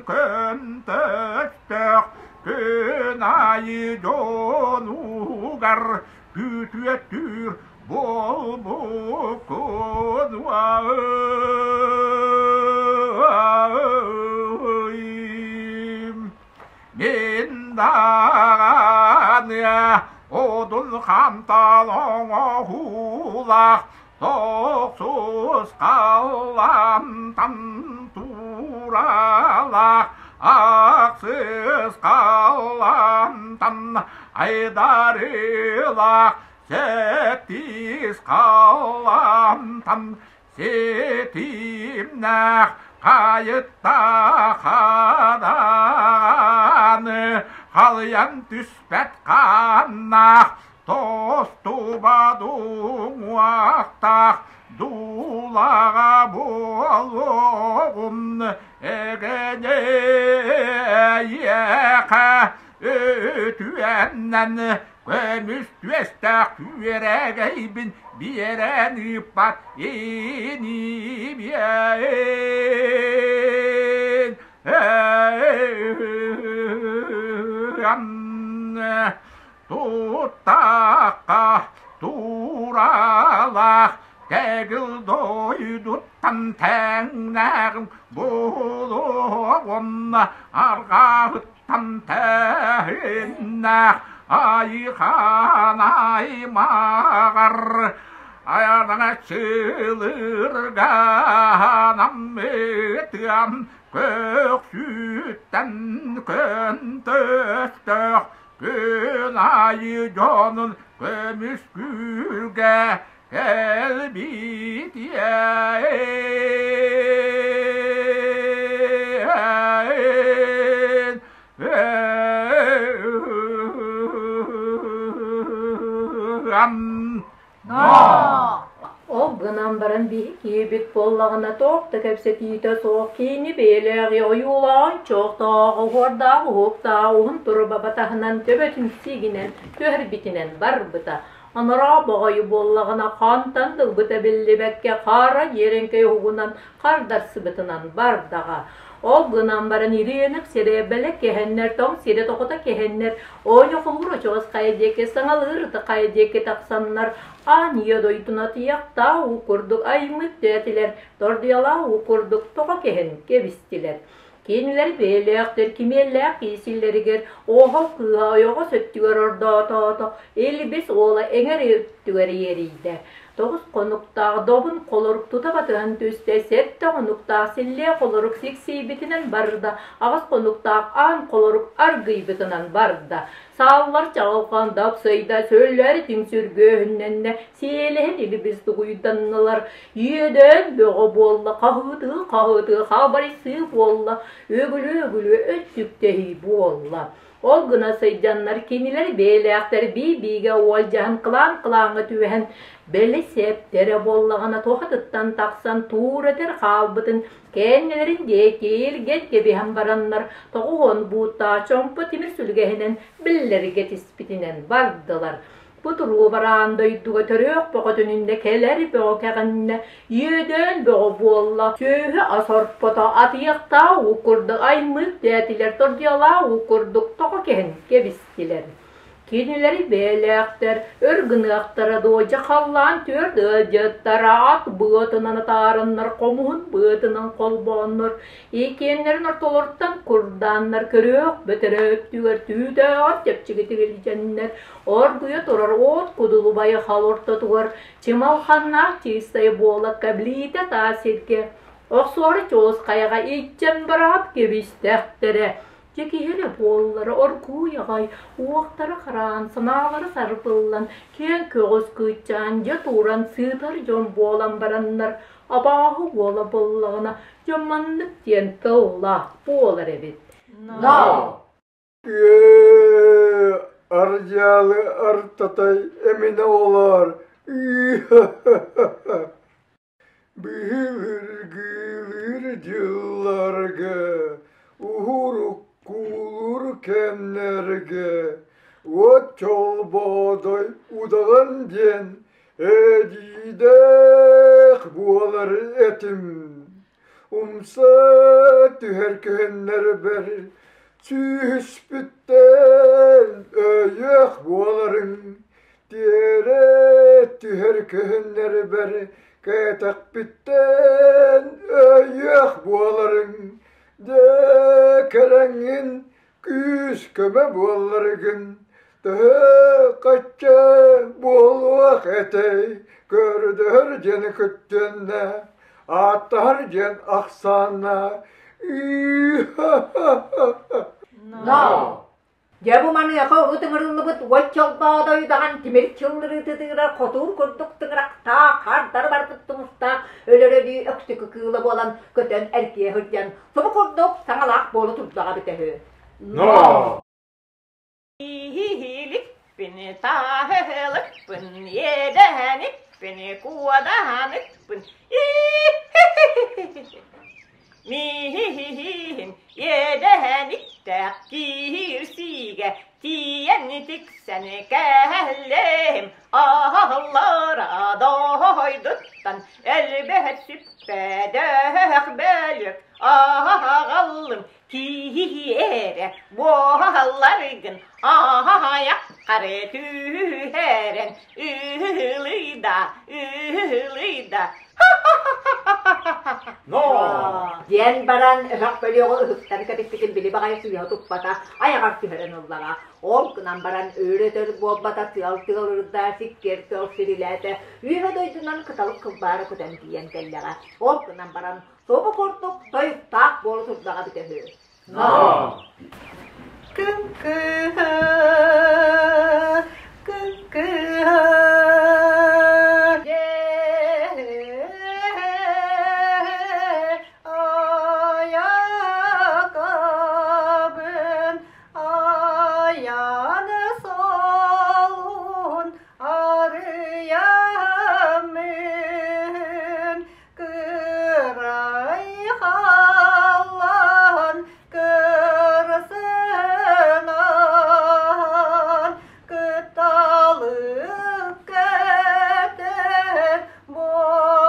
көнтөстөөх күн аайы дьонугар күтүөттүүр буолбуккун Мин даҕаны одун хантан оҥоһуулаах Тохсус халлаантан тууралаах ахсыс халлаантан айдарыылаах сэттис халлаантан ситимнээх хайыттаах хадааны халыйан түспэт хааннаах Тостубат уҥуохтаах дуулаҕа буолуоҕум эгэдьэйиэхэ үтүөннэн көмүс түөстээх күөрэгэйбин биэрэн ыыппат инибиэн Туттахха тууралаах тэгил дойдуттан тэҥнээҕим буолуоҕун арҕаһыттан тэһиннээх айыхан аймаҕар айанаҥа чылыргаанаммытыам көхсүттэн көнтөстөөх Күн аайы дьонун көмүскүүргэ кэлбитиэн Ол гынан баран биһи киһибит буоллаҕына туох да кэпсэтиитэ суох киини бэйэлээҕи ойуулаан чохтоох оһуордаах уһуктаах уһун туруба батаһынан төбөтүн сиигинэн түһэрбитинэн барбыта. Анараа баҕайы буоллаҕына хантан да ылбыта биллибэккэ хаара дьиэрэҥкэй уһугунан хардарсыбытынан бардаҕа. Ол гынан баран ириэнэх сирэбэлэ кэһэннэр, тоҥ сирэ тоҕута кэһэннэр, оонньохолуур очоҕос хайа диэки саҥалыыр ыты хайа диэки тахсаннар, аан ийэ дойдуна тыйахтаа уу курдук аймыт тээтилэр, тордуйалаа уу курдук тоҕо кэһэн кэбистилэр. Кинилэр бэйэлээхтэр кимиэллээх киисиллэригэр оһол кыыһа ойоҕос өттүгэр ордоотоото, илбис уола эҥэр өттүгэр иэрийдэ. Тоҕус хонуктаах добун холорук тута батыһан түстэ, сэттэ хонуктаах силлиэ холорук сиксийбитинэн барда, аҕыс хонуктаах аан холорук аргыйбытынан барда. Сааллар чаҕылхан дапсыйда, сөллөр түҥсүргүөһүннэннэ, сиэлэһин илибис дугуйданнылар. Иэдээн бөҕө буолла, хаһыытыы-хаһыытыы хабарыйсыы буолла, өгүлү-өгүлү өттүктэһии буолла. Ол гына сылдьаннар кинилэр бэйэлээхтэр бии-биигэ уолдьаһан кылаан-кылааҥҥа түбэһэн бэлисиэптэрэ буоллаҕына туохатыттан тахсан туура этэр хаалбытын кэннилэрин диэки илгэн кэбиһэн бараннар 90 бууттаах чомпо тимир сүлгэһинэн биллэргэ түспүтүнэн бардылар. Бу туруобараан дойдуга төрүөх бөҕөтүнүннэ кэлэр бөҕө кэҕиннэ, иэдээн бөҕө буолла, сүөһү ас орпото атыйахтаа уу курдук аймык дээтилэр, тордуйалаа уу курдук тоҕо кэһэн кэбистилэр. Кинилэри бэйэлээхтэр өр гыныахтара дуо, дьэ халлаан түөрт ыалдьыттара ат быатынан атаараннар, хомуһун быатынан холбооннор, иккиэннэрин ортолоруттан курдааннар көрүөх бөтөрө өттүгэр түүтээҕэр чэпчэкитик илдьэннэр, Оргуйа турар уот кудулубайы хал ортотугар чымалханнаах чыыстай буолакка билиитэ таас сиргэ охсуору чуос хайаҕа иччэн быраҕап кэбистэхтэрэ. Дьэ киһи эрэ буоллар оргууй аҕай, уохтара хараан, санаалара сарбыллан, киэҥ көҕүс кыычаан дьэ тууран сыытар дьон буолан бараннар, абааһы буола буоллаҕына, дьон маннык диэн тыллаах буолар эбит. No! Ээ, ардьаалы артатай эминэ олоор. Быһыыргыылыыр дьылларга, уһуруккуулуур кэмнэргэ уот чолбоодой удаҕан диэн эдиидээх буолар этим. Умса түһэр күһүннэрбэр сүүһүспүттэн өйүөх буоларыҥ, тиэрэ түһэр күһүннэрбэр кэтэхпиттэн өйүөх буоларыҥ, дьэ кэлэҥҥин күүс-көмө буолларгын, төһө хачча буолуох этэй, көрдөһөр диэн күттүөннэ, ааттаһар диэн ахсаанна. No! Дьэ бу маныаха урут ыҥырыллыбыт уот чолбоодой удаҕан тимир чыллырыытытыгар хотуур курдук тыҥырахтаах, хардары барбыт тумустаах өлөрөлүү өксөкү кыыла буолан көтөн эргийэ сылдьан, субу курдук саҥалаах буола турдаҕа эбитэ үһү. No! Иһииликпин, тааһылыкпын, иэдэһэникпин, куодаһаныкпын, Мииһин иэдэһэниктээх киирсиигэ тиийэн тиксэн кэһэллэһим аһаллара дойдуттан элбэх сүппэдэх бөлүк аһаҕаллым Киһиэрэ буолларгын аһайаххары түһэрэн ыһылыйда, ыһылыйда. No! Диэн баран өһөх бөлүөҕү ыһыктан кэбиспитин били баҕайы сыыһа туппата, айаҕар түһэрэн ыллаҕа. Ол гынан баран өр-өтөр буолбата тыал-тыал ырда, сиккиэр тыал сирилээтэ, үөһэ дойдунан кыталык кылбаара көтөн тиийэн кэллэҕэ. Ол гынан баран Тобу курдук тойуктаах буола турдаҕа эбитэ үһү. Күн кыыһа, күн кыыһа, айакабын айан солун арыйаммын Кырай халлаан кырсынан кыталык көтөр буоламмын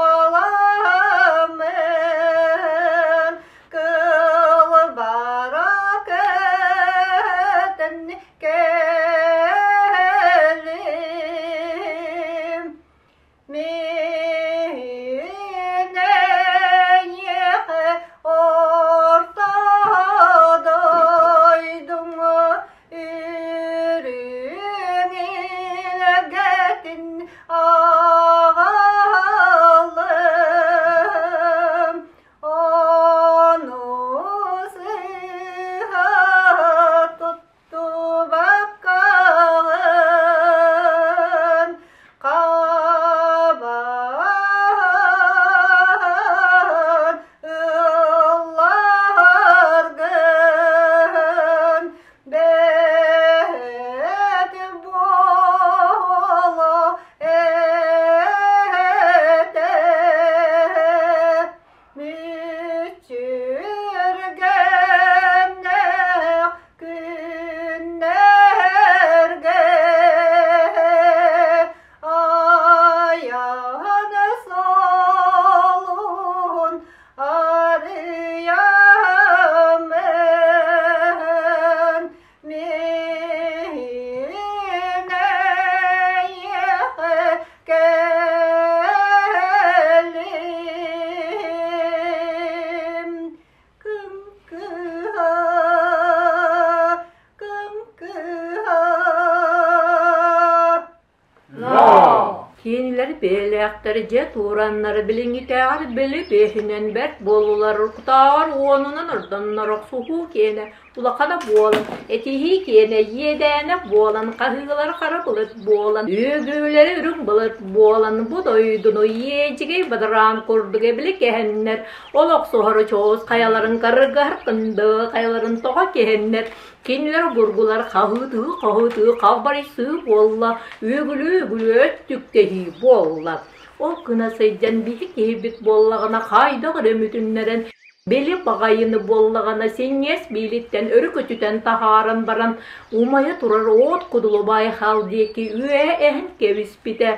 кылбара көтөн кэлим. Мин эйиэхэ орто дойдуҥа үрүҥ илгэтин аҕалым ону сыыһа туттубаккаҕын хабан ылларгын бэт буола Кинилэр бэйэлээхтэр дьэ тураннар билиҥҥитээҕэр били биэһинэн бэрт буоллулар, кутааҕар уонунан ордоннор охсуһуу киэнэ улахана буолан, этиһии киэнэ иэдээнэ буолан, хаһыылар хара былыт буолан, үөгүүлэри үрүҥ былыт буолан, бу дойдуну иэдьигэй бадараан курдук эбили кэһэннэр, ол охсуһар чоос хайаларын карыгаһар кынды хайаларын тоҕо кэһэннэр, Кинилэр обургулар хаһыытыы-хаһыытыы халбарыйсыы буолла, үөгүлүү-үөгүлүү өттүктэһии буолла. Ол гына сылдьан биһи киһибит буоллаҕына хайдах эрэ мүтүннэрэн, били баҕайыны буоллаҕына синньиэс биилиттэн өрүкүтүтэн таһааран баран, умайа турар уот кудулубай хал диэки үөһэ эһэн кэбиспитэ.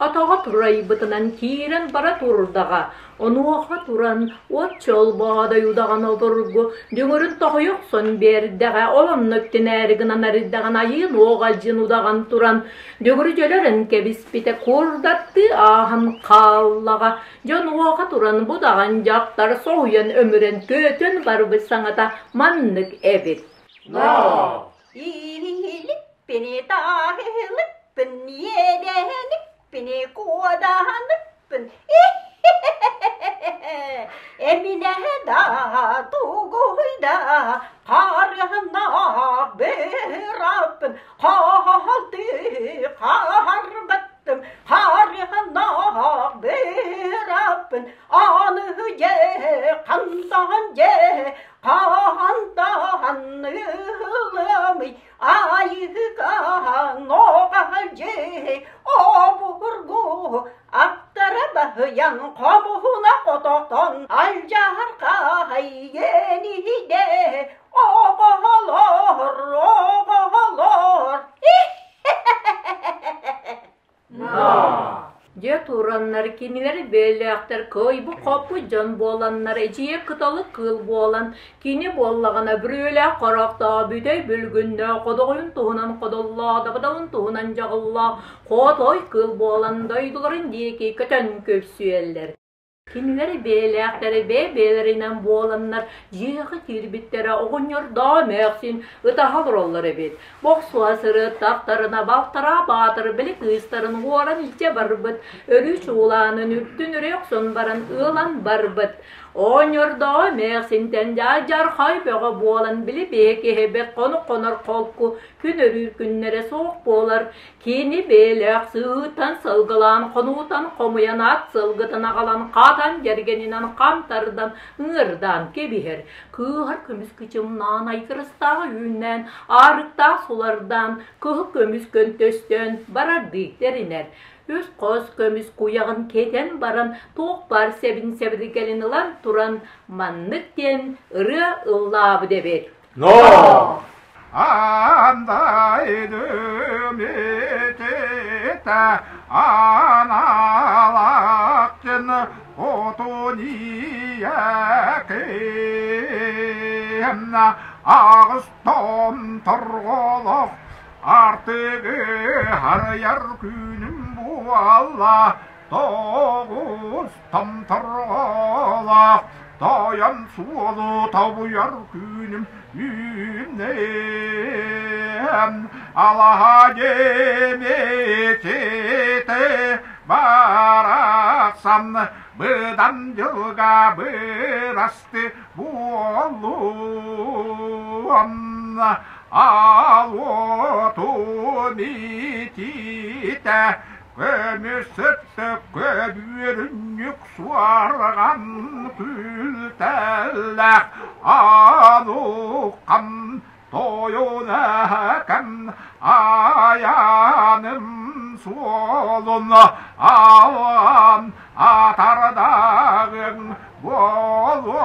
Атаҕа турайбытынан киирэн бара турдаҕа, онуоха туран от чолбоодой удаҕан обургу дүҥүрүн тоһуйа охсон биэрдэҕэ, ол онно үктэнээри гынан эрдэҕин айыын уоҕалдьын удаҕан туран дүҥүрү дьөлөрөн кэбиспитэ курдаттыы ааһан хааллаҕа. Дьон уоха туран бу даҕан дьахтар соһуйан өмүрэн көтөн барбыт саҥата маннык эбит. Илиппини таһылыппын, иэдэһэлиппини куодаһаныппын, Эминэ да тугуй да харыһыннаах быраппын, хаалты хаһарбаттым, харыһыннаах быраппын, аны дьэ хантан дьэ Хаһан-таһан ыһылыамый, айыһыкаһан оҕаһалдьыһы, обургу аттара баһыйан хомуһуна хототон алдьархай иэниһидэ оҕолор, оҕолор. Дьэ тураннар кинилэр бэйэлээхтэр кыайбыт-хоппут дьон буоланнар эдьиийэ кыталык кыыл буолан, кини буоллаҕына бүрүөлээх хороохтоох бүтэй бүлгүннээх ходоҕойун туһунан ходоллоох дабыдалын туһунан дьаҕыллаах хотой кыыл буолан дойдуларын диэки көтөн көрсүөллэр. Кинилэр бэйэлээхтэрэ бэйэ-бэйэлэринэн буоланнар дьиэҕэ киирбиттэрэ оҕонньордоо эмээхсин ытаһа олороллор эбит. Бохсуһа сырыттахтарына балтараа баатыр били кыыстарын уоран илдьэ барбыт, өрүү чуулаанын үрдүн өрө охсон баран ыалан барбыт. Оҕонньордоо эмээхсинтэн дьаархай бөҕө буолан били бэйэ киһибит хонук-хонор холку күн өрүүр күннэрэ суох буолар. Кини бэйэлээх сыһыытан сылгылаан, хонуутан хомуйан ат сылгытын аҕалан хатан дьэргэнинэн хам тардан, ыҥырдаан кэбиһэр. Кыыһар көмүс кычымнаан, айгырастааҕы үүннээн, аарыктаах сулардаан, кыһыл көмүс көнтөстөөн барардыы тэринэр. Үс хос көмүс куйаҕын кэтэн баран, туох баар сэбин-сэбиргэлин ылан туран, маннык диэн ырыа ыллаабыт эбит. Но! Андайдым этете аналакчын отуниякем аҕыс том торголох артыгы харыйар күнүм буолла тоҕус томторҕолоох тойон суолу тобуйар күнүм үүннэм алаһа дьиэмитите барахсан быдан дьылга бырасты буоллум ал уоту митите Көмүс сыттыкка үөрүнньүк суорҕан күлтэллэх ануккам тойунакам айаным суолун алан атардагың буолуохтуа.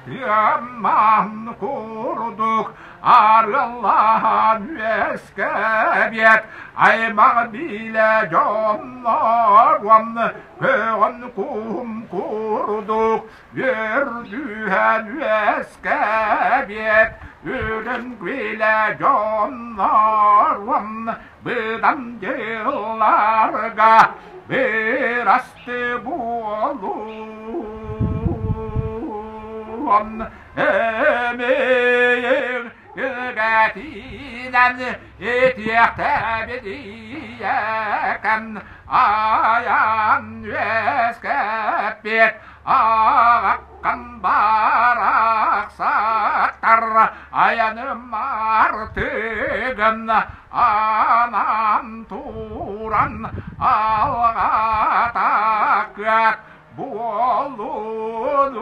Арыаман курдук арыллаан үөскэбиэт аймах билэ дьоннорум көҕөн куһум курдук үөрдүһэн үөскэбиэт үрүҥ билэ дьоннорум быдан дьылларга. Бырасты буолуон эмиир илгэтинэн итиэхтэбидиэкэм айан үөскэппит аҕаккам барахсаттар айаным артыгын анан туран алҕатакыат буоллун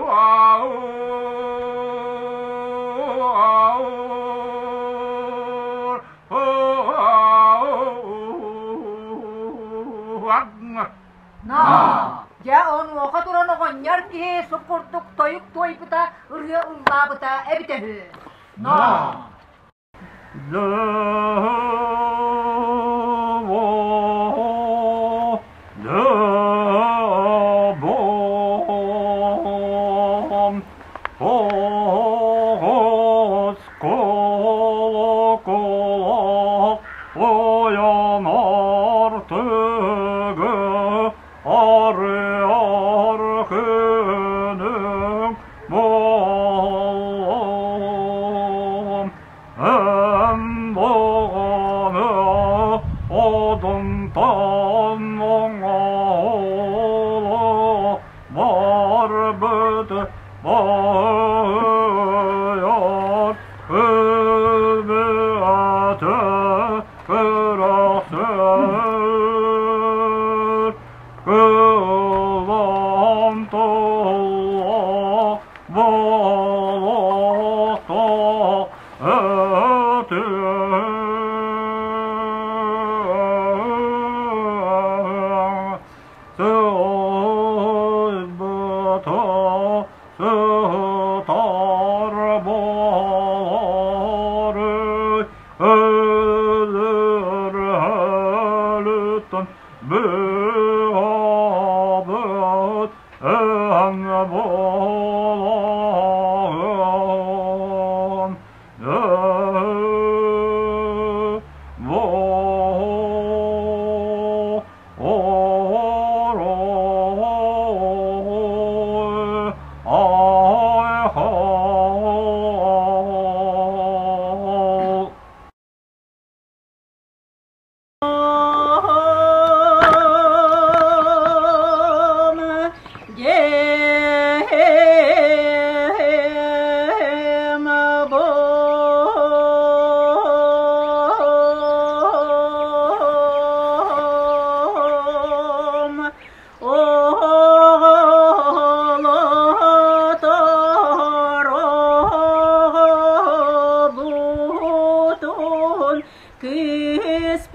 Дьэ, онуоха туран оҕонньор киһи суп курдук тойук туойбута, ырыа ыллаабыта эбитэ үһү.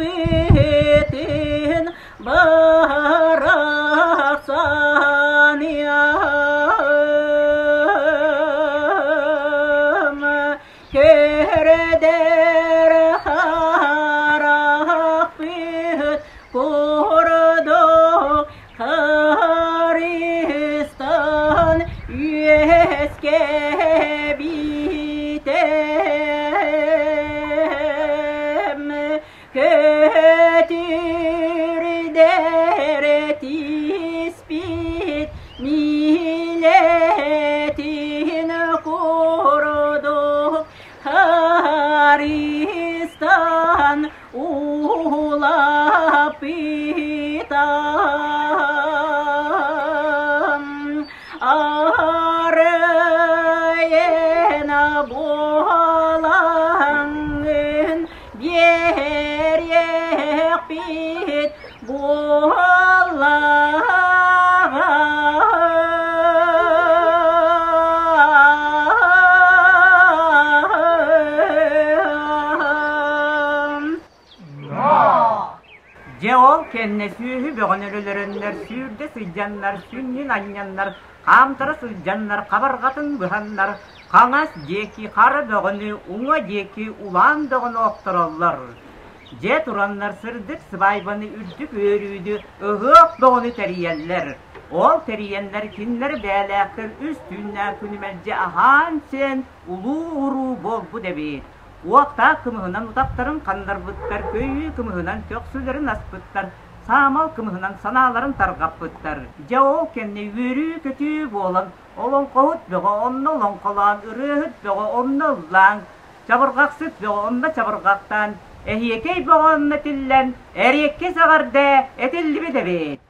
Кыыспытын барахсаныам Көрдөр харахпыт курдук Харыстан үөскэбитем Көтүрдэр тиспит милетин курдук Харыстан улаппытам Арыйына буолаҥҥын биэриэхпит буоллаҕа. Дьэ ол кэннэ сүөһү бөҕөнү өлөрөннөр, сүүрдэ сылдьаннар, сүнньүн анньаннар, хаамтара сылдьаннар, хабарҕатын быһаннар, хаҥас диэки хара бөҕөнү, уҥа диэки улаан бөҕөнү охтороллор. Дьэ тураннар сырдык сыбаайбаны үрдүк үөрүүнү, ыһыах бөҕөнү тэрийэллэр. Ол тэрийэннэр кинилэр бээлээхтэр үс түүннээх күнү мэлдьи аһаан-сиэн улуу уруу буолбут эбит. Уоттаах кымыһынан утахтарын ханнарбыттар, көйүү кымыһынан көхсүлэрин аспыттар. саамал кымыһынан санааларын тарҕаппыттар. Дьэ ол кэннэ үөрүү-көтүү буолан, олоҥхоһут бөҕө онно олоҥхолоон, ырыаһыт бөҕө онно ыллаан, чабырҕахсыт бөҕө онно чабырҕахтаан, эһиэкэй бөҕө онно тиллэн, эриэккэс эҕэрдэ этиллибит эбит.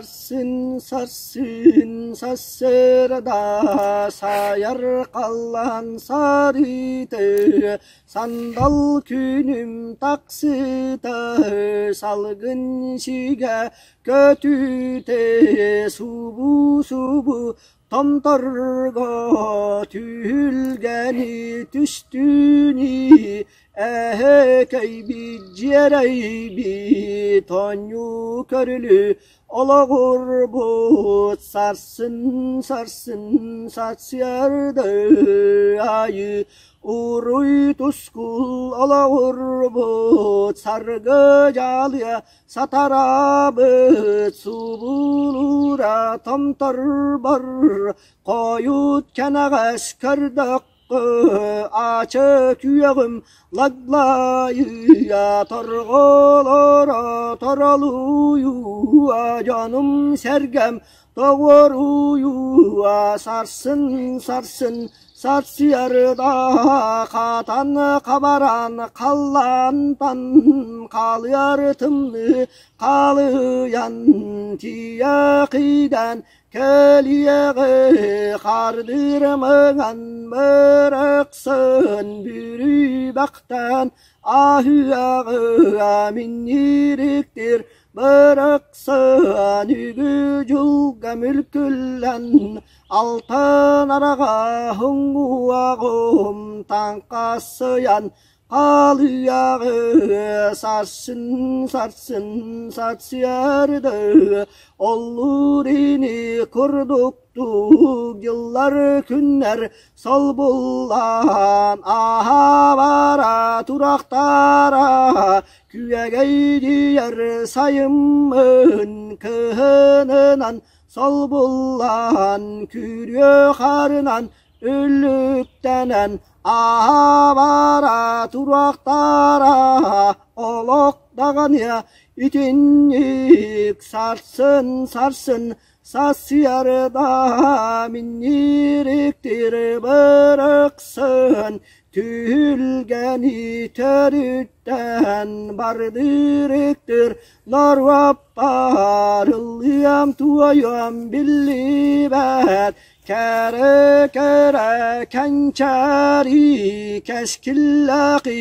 Сарсын, сарсын, сарсыарда сайар халлаан сарыыта, сандал күнүм тахсыыта, салгын сигэ көтүүтэ, субу-субу Томторго түһүлгэни түстүүнү эһэкэйбит дьиэрэйбит оонньуу көрүлү олоҕурбут сарсын сарсын сарсыарда аайы уруй тускул олоҕурбут саргы дьаалыа Сатараабыт субулуура томторбор хойут кэнэҕэс көрдөххө ачы күөҕүм лаглайыа торҕолоро торолуйуа дьонум-сэргэм тоҕуоруйуа сарсын сарсын Сарсыарда хатан хабаран халлаантан халыар тымныы халыйан тиийэхийдэн кэлиэҕи хардыр мыҥан бырахсын бүрүйбэхтэн аһыаҕы минньириктир бырахсын үгү-дьулга мүлкүллэн Алтан араҕа уҥуоҕум таҥхасыйан халыйаҕы сарсын сарсын сарсыарда оллуур ини курдуктук дьыллар күннэр солбуллан ааһа бара турахтара күөгэйдийэр сайыммын кыһынынан Солбуллан күрүө харынан үллүктэнэн аһабара туруохтара олох даҕаны итинник сарсын сарсын сарсыарда минньириктир бырыксын түһүлгэни төрүттэн бардырыктыр Норуоппар ыллыам туойуом биллибэт кэрэ-кэрэ кэнчээри кэскиллээхи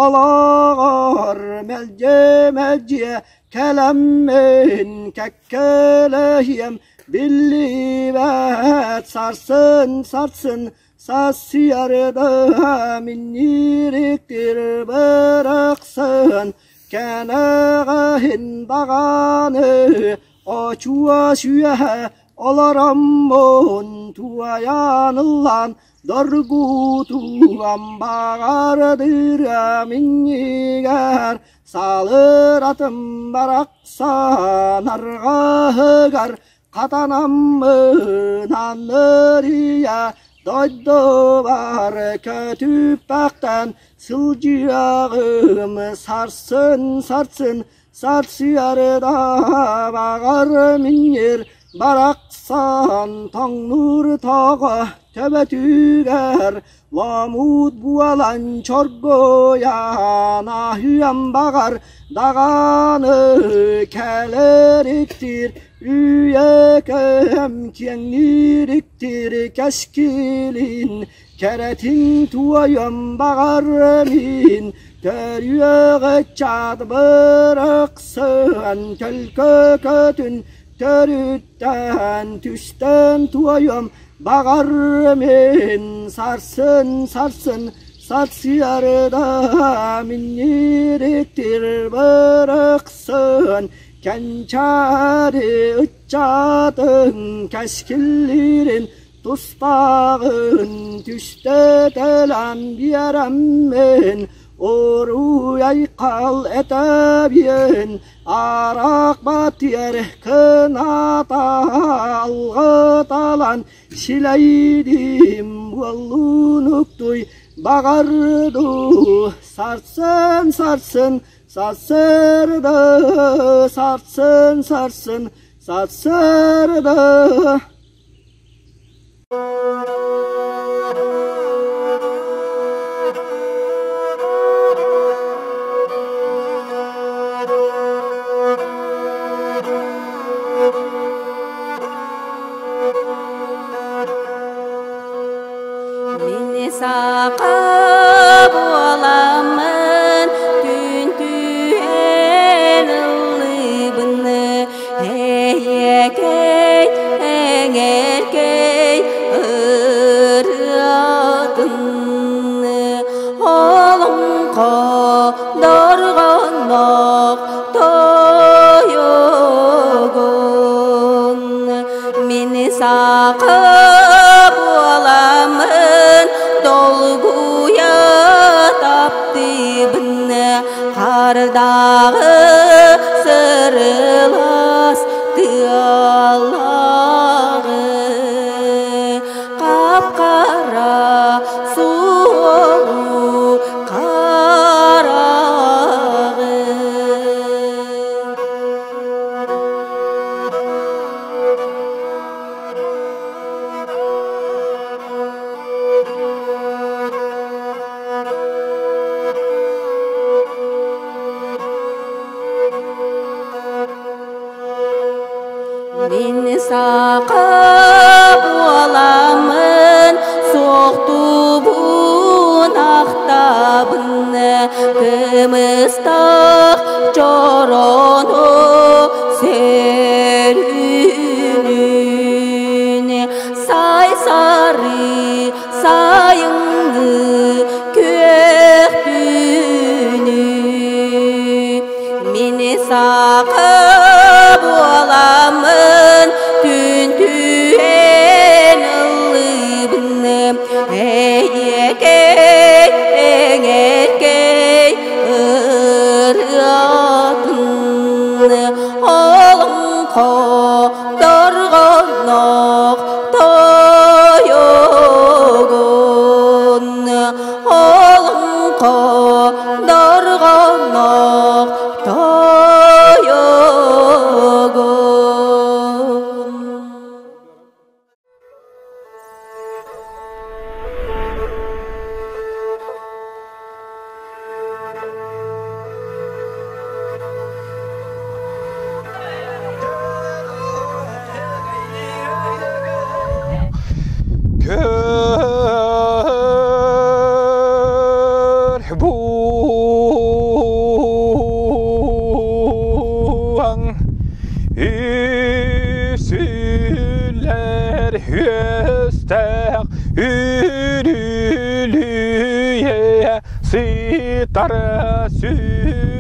олоҕор мэлдьи-мэлдьи кэлэммин кэккэлэһиэм. Биллибэт сарсын сарсын сарсыарда минньириктир бырахсын кэнэҕэһин даҕаны очуо сүөһэ олороммун туойан ыллаан доргутуам баҕардыра минньигэр салыратым барахсан арҕаһыгар хатанаммын аннырыйа дойдубар көтүппэхтэн сылдьыаҕым сарсын сарсын сарсыарда баҕар минньир барахсан тоҥнуур тоҕо төбөтүгэр ломуут буолан чоргуйан аһыам баҕар даҕаны кэлэриктир үйэкэм киэҥнириктир кэскилин кэрэтин туойан баҕар мин төрүөҕэ чаат бырахсан төлкө-көтүн төрүттээн түстэн туойуом баҕар мин сарсын сарсын сарсыарда минньириктир бырахсан кэнчээри ыччатын кэскиллиирин тустааҕын түстэтэлээн биэрэммин уруй-айхал этэбиэн араак батыар кыната алгыталан силэйдим буоллунуктуй баҕар дуу сарсын сарсын сарсыарда сарсын сарсын сарсыарда. Мин саха буоламмын түн түһэн ыллыыбын эйэкэй эҥэркэй ырыатын олоҥхо дорҕонноох тойугун мин саха буоламмын долгуйа таптыыбын хардааҕы сырылас тыалааҕы хап-хара суолу хараҕы. Мин саха буоламмын суохтуубун ахтабын кымыстах чорону сөрүүнүн сай сары сайыҥҥы күөх түүнү мин саха буоламмын түн түһэн ыллыыбын эйэкэй эҥэркэй ырыатын олоҥхо дорҕонноох тойугун үөстээх үрүлүйэ сытар сүрүктээх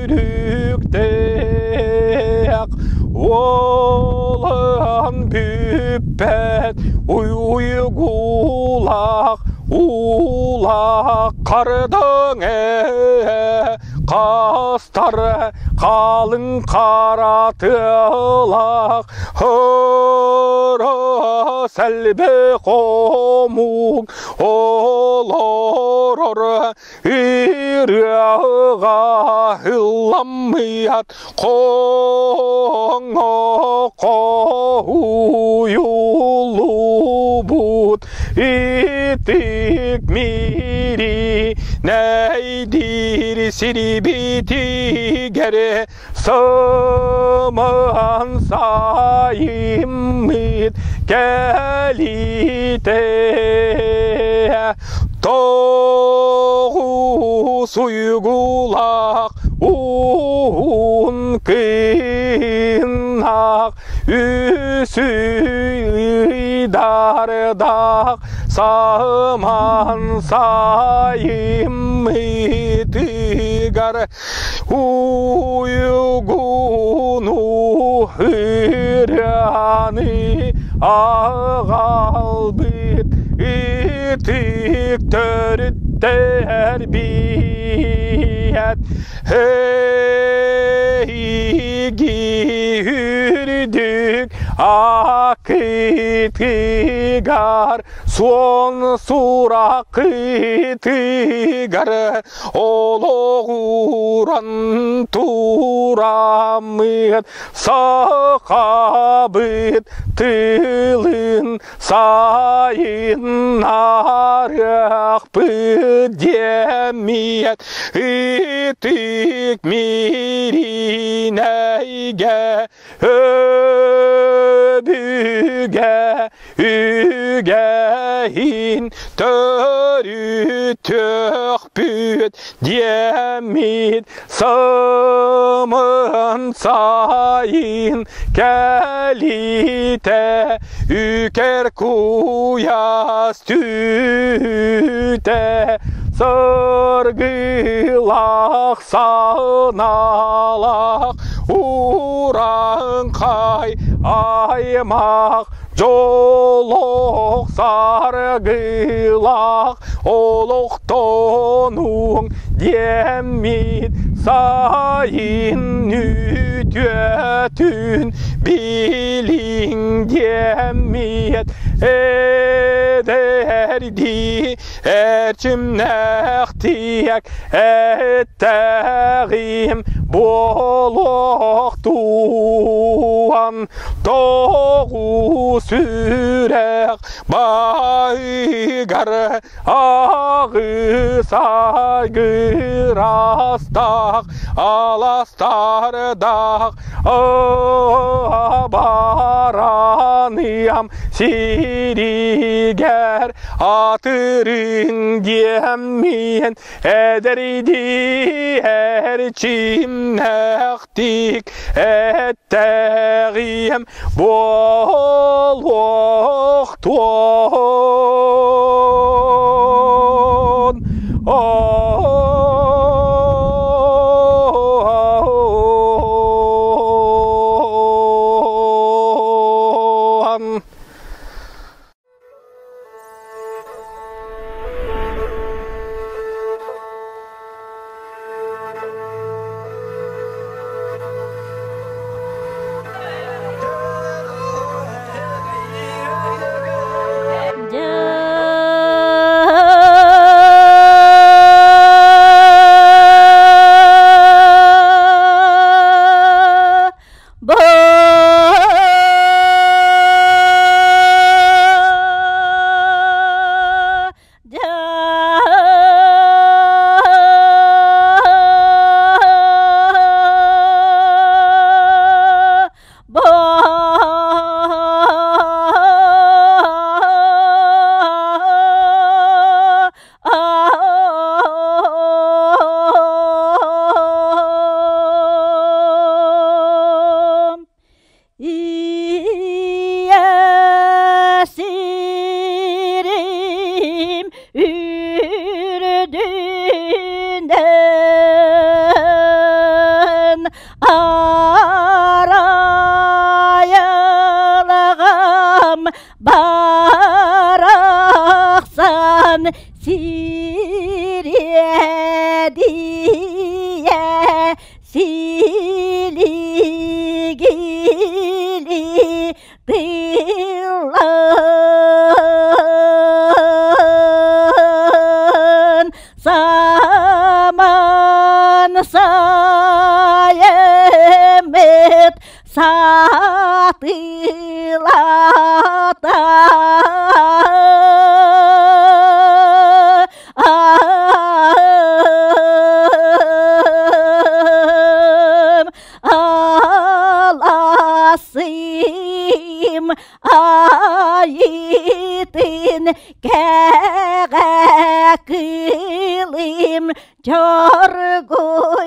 уолан бүппэт уйгулаах уулаах хардаҥ ээ хастар халыҥ хара тыалаах сэлбэ хомук олорор ырыаҕа ылламмыт хоҥо хоһуйуллубут итик мири нэйдиир сирибитигэр сыман сайыммыт кэлиитэ тоҕус уйгулаах уһун кыыннаах үс ыйдардаах саман сайыммытыгар уйгуну ырыаны аҕалбыт ытык төрүттэр биэт эһиги үрдүк акытыгар суон сурахытыгар олоҕуран тураммыт сахабыт тылын сайыннарыахпыт диэммиэт ытык Мииринэйгэ өбүгэ үгэһин төрүтүөхпүт диэммит сымын сайын кэлиитэ үкэр куйаас түүтэ сыргылаах санаалаах урааҥхай аймах дьоллоох саргылаах олохтонуҥ диэммит сайын үтүөтүн билиҥ диэммит эдэрдии эрчимнээхтиэк эттэҕим буолуохтуан тоҕус сүрэх баайыгар аҕыс айгырастаах аластардаах абараныам сиригэр атырын диэммиэн эдэрдии эрчимнээхтик эттэҕиэм буолуохтуон сириэдийэ силигили тыллан саман сайымыт сатылата Аласым айытын кэҕэ кылым чоргуйдым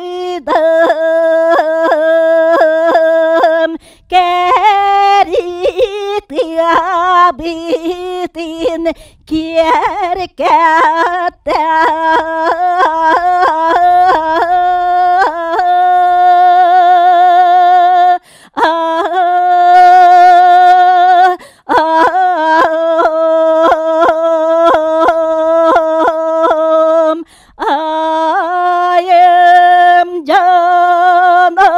кэритиабытын киэркэттэ Айым дьоно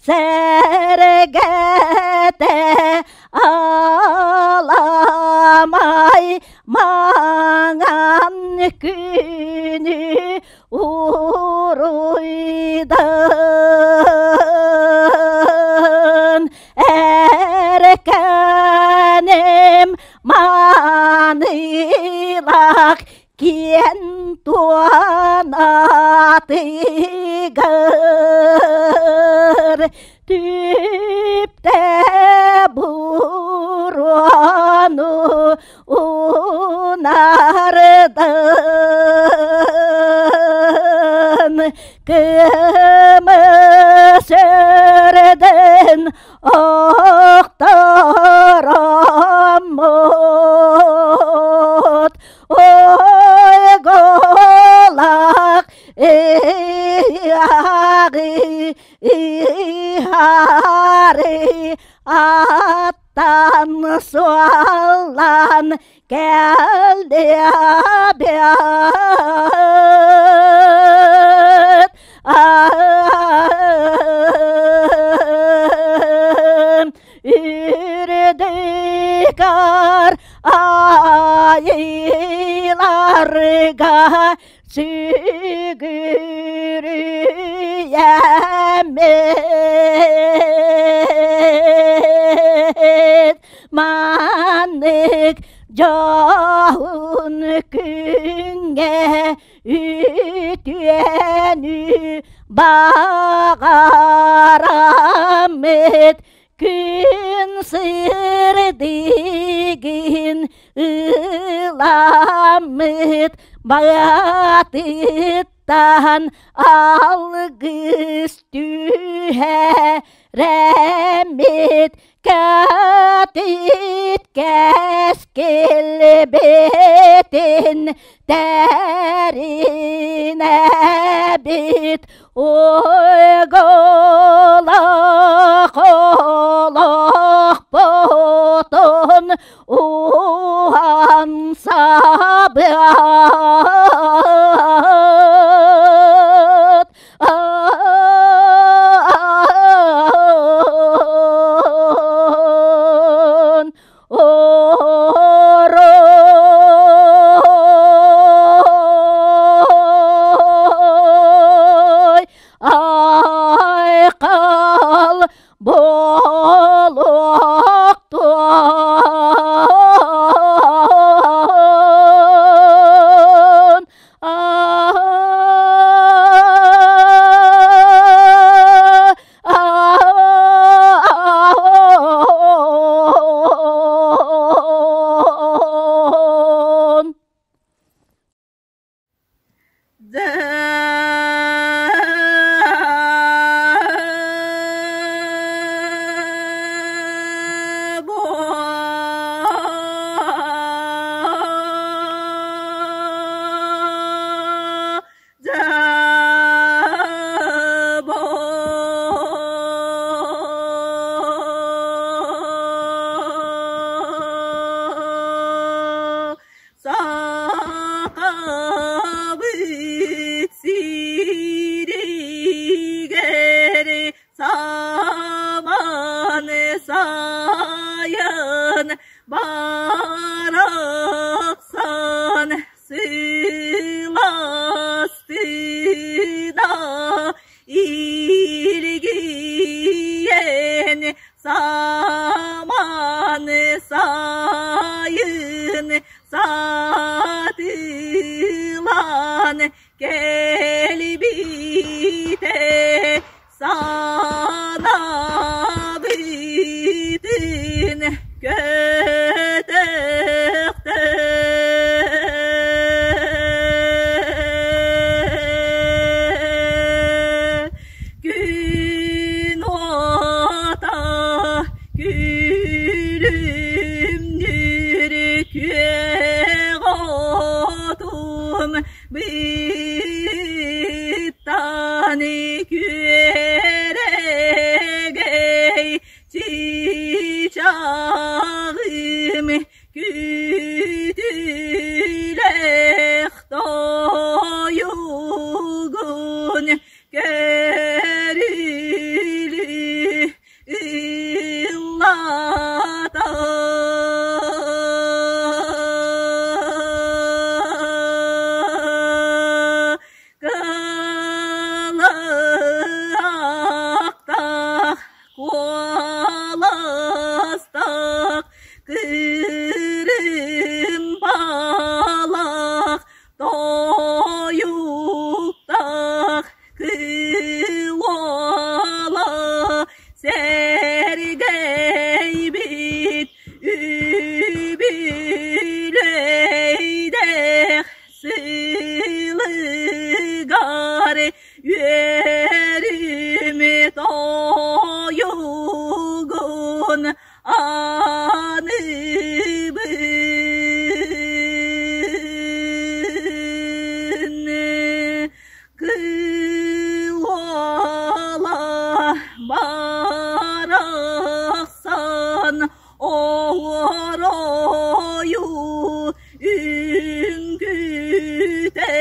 сэргэтэ аламай маҥан күнү уруйдан эркэним маанылаах киэн туонатыгар түптэ буруону унардан кымыс өрдөн охтороммут ойголах ыаҕы аттан суоллан кэллиэбит үрдүкар айыларга сүгүрүйэммит маннык дьоһун күҥҥэ үтүөнү баҕараммыт күн сырдыгын ыламмыт баатыттан алгыс түһэрэммит кэтит кэскилбитин тэринэбит уйгулаах олохпутун уһансабыат Орой айқал болуқтан. Күөх отум быттан күөрэгэй чыычааҕым күүтүүлэх тойугун көрүлүү ыллата. Кылаахтаах куоластаах кырыымпалаах тойуктаах кыыл уола сэргэйбит үбүлүөйдээх сылыгар үөрүм тойугун аныыбын. Кыыл уола барахсан оһуоройу үҥкүүтэ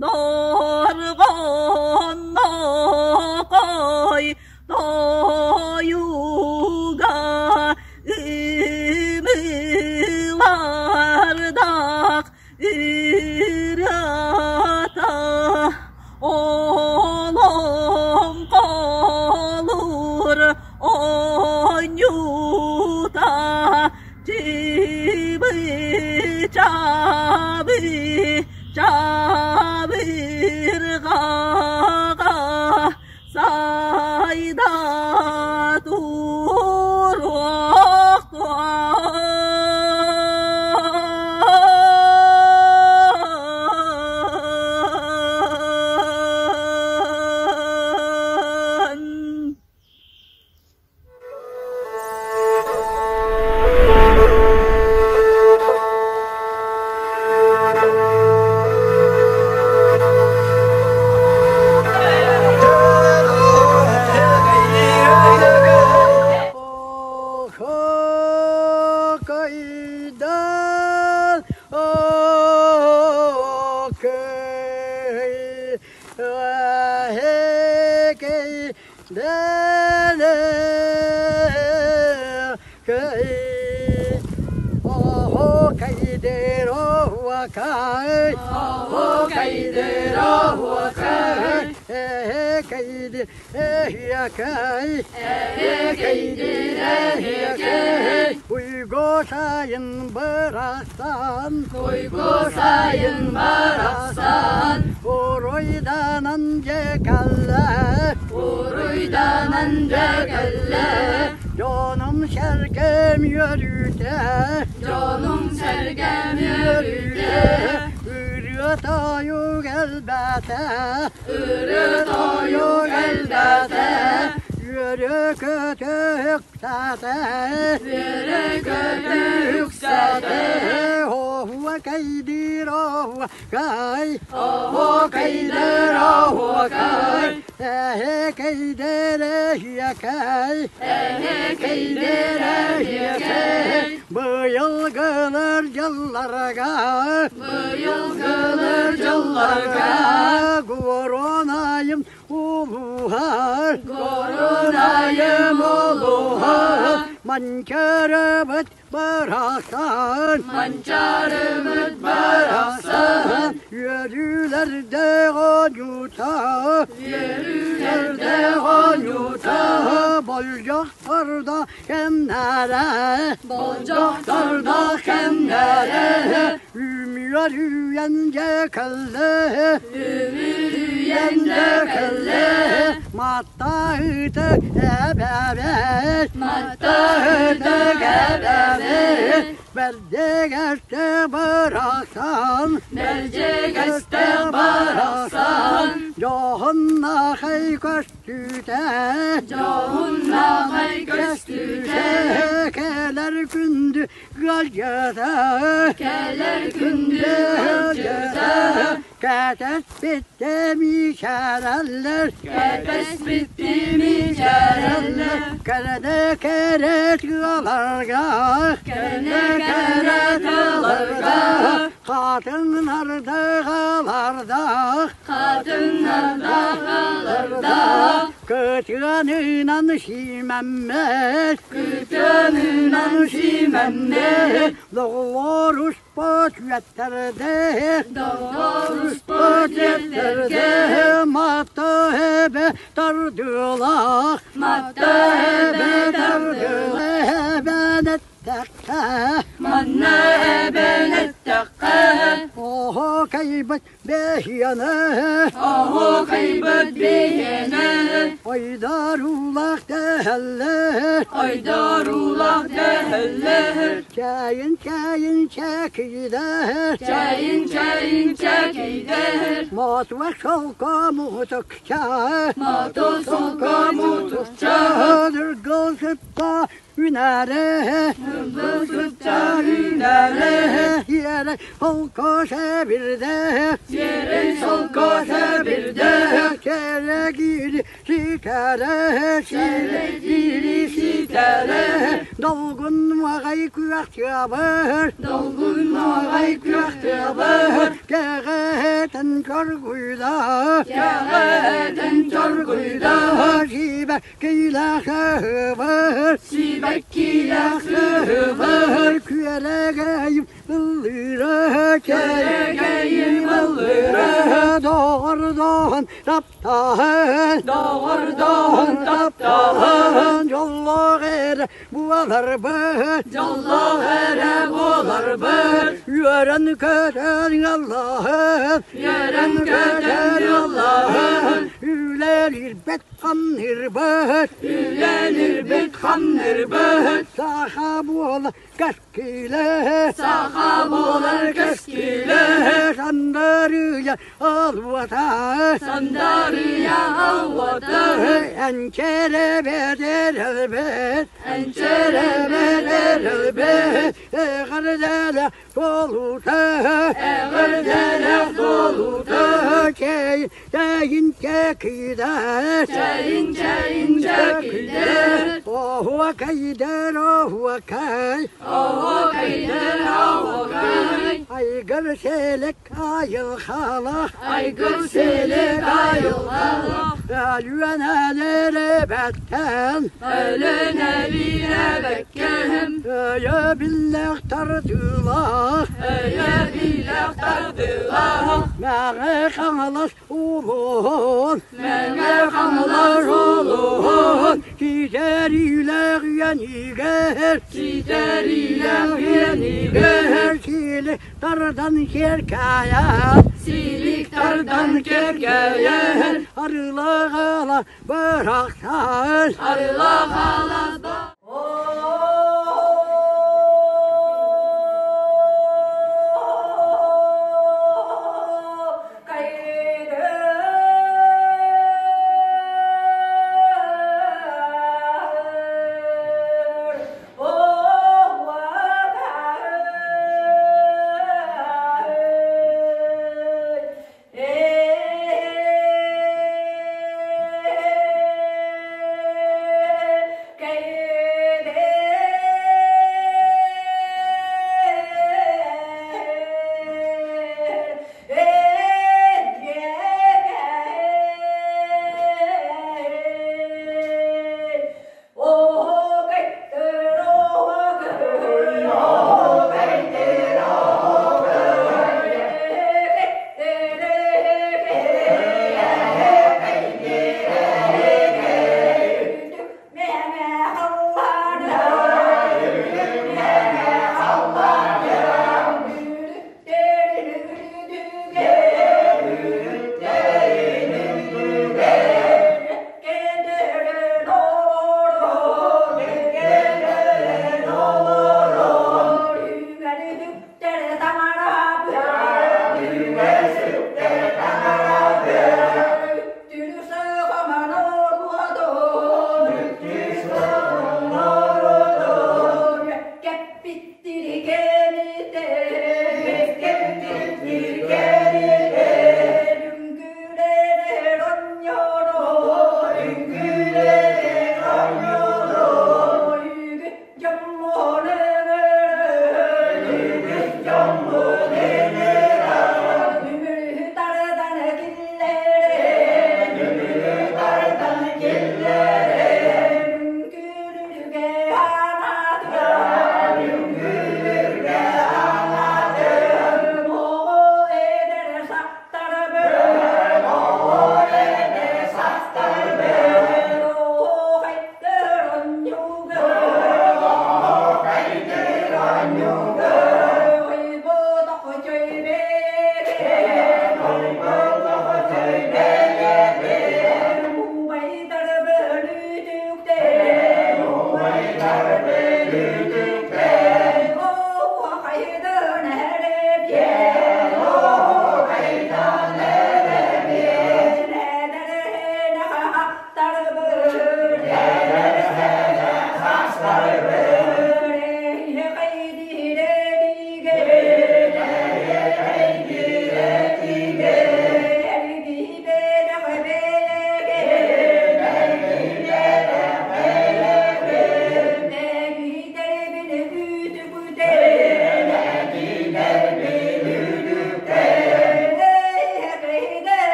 дорҕооннокой тойуга ымыылардаах ырыата олоҥхолуур оонньуута чыбы-чабы чабырҕаҕа сайда туруохтуон. Уйгосайын бырахсан, Уйгосайын бырахсан, Уруйданан дьэкэллэ, Уруйданан дьэкэллэ, Дьонум сэргэм үөрүүтэ, Дьонум сэргэм үөрүүтэ, Ырыа тойук элбээтэ, Ырыа тойук элбээтэ, Үөрэ-көтө үксээтэ, Үөрэ-көтө үксээтэ, Оһуокайдыыр оһуокай, Оһуокайдыыр оһуокай, Эһэкэйдэр эһиэкэй, Эһэкэйдэр эһиэкэй, Быйылгылар дьылларга, Быйылгылар дьылларга, Горонайым улууһар, Горонайым улууһар, Манчарыбыт барахсан, Манчарыбыт барахсан, Үөрүүлэрдэ оонньуута, Үөрүүлэрдэ оонньуута, Болдьохтордо кэмнэрэ, Болдьохтордо кэмнэрэ, Үмүөрүйэн дьэ кэллэ, Үмүөрүйэн дьэ кэллэ, Маттаһыты эбэбэт, маттаһыты эбэбэт, Бэрдигэсте барахсан, бэрдигэсте барахсан, Дьоһуннаахай көстүүтэ, дьоһуннаахай көстүүтэ, Кэлэр күндү ыалдьыта, кэлэр күндү ыалдьыта, Кэтэспиттим мичээрэллэр, кэтэспиттим мичээрэллэр, Кэрэнэ кэрэ тыаларга, кэрэнэ кэрэ тыаларга, Хатыҥнардаҕалардаах, хатыҥнардаҕалардаах, Кытыанынан сиимэммэт, кытыанынан сиимэммэт, Доҕолоруспут Патриоттардээх, доҕорус патриоттардээх, Матта эбэ тардыылаах, матта эбэ тардыылаах, эбэн эттэххэ, манна эбэн эттэххэ, Оһо кайбыт бэһиэнэ, оһо кайбыт бэһиэнэ, Ойдоруулаах дэһэллэр, ойдоруулаах дэһэллэр, Чайын чайын чэкийдэр, чайын чайын чэкийдэр, Мотуа солко мутукча, моту солко мутукча, Ныргыл сытта үнээрэ, ныргыл сытта үнээрэ, Иэрэ солко сэбирдэ, сиэрэй солко сэбирдэ, Кэрэ кири ситэрэ, сири ситэрэ, Долгун маҕай күөх тыабар, долгун маҕай күөх тыабар, Кэҕэтэн чоргуйда, кэҕэтэн чоргуйда, Сибэ киилэх сыһыбар, сибэккилээх сыһыбар, Күөрэгэйим ыллыыра, күөрэгэйим ыллыыра, Доҕордоһон таптаһан, доҕордоһон таптаһан, Дьоллоох эрэ буоларбыт, дьоллоох эрэ буоларбыт, Үөрэн көтөн Аллаһын, үөрэн көтөн Аллаһын, Үлэлиирбит хамныырбыт, үлэлиирбит хамныырбыт, Саха буола кэскилэ, саха буолар кэскилэ, Сандарыйа алуота, сандарыйа алуота, Энчэрэ бэдэрэлбэт, энчэрэ бэдэрэлбэт, Эҕэрдэлэ толута, эҕэрдэлэ толута, Чэй, чэйин чэкиидэ, чэйин чэйин чэкиидэ, Оһуокайдар оһуокай, оһуокайдар оһуокай, Айгыр сэлэк айылхалах, айгыр сэлэк айылхалах, Өлүөнэлэр эбэттэн, өлүөнэлэр эбэккэм, Өйө биллэх тардыылаах, өйө биллэх тардыылаах, Мэҥэ Хаҥалас улуһун, Мэҥэ Хаҥалас улуһун, Китэриилээх үйэнигэр, Китэриилээх үйэнигэр, Сили тардан киэркэйэн, Силик тардан киэркэйэн, Арыылаах бырахсан, Арыылаах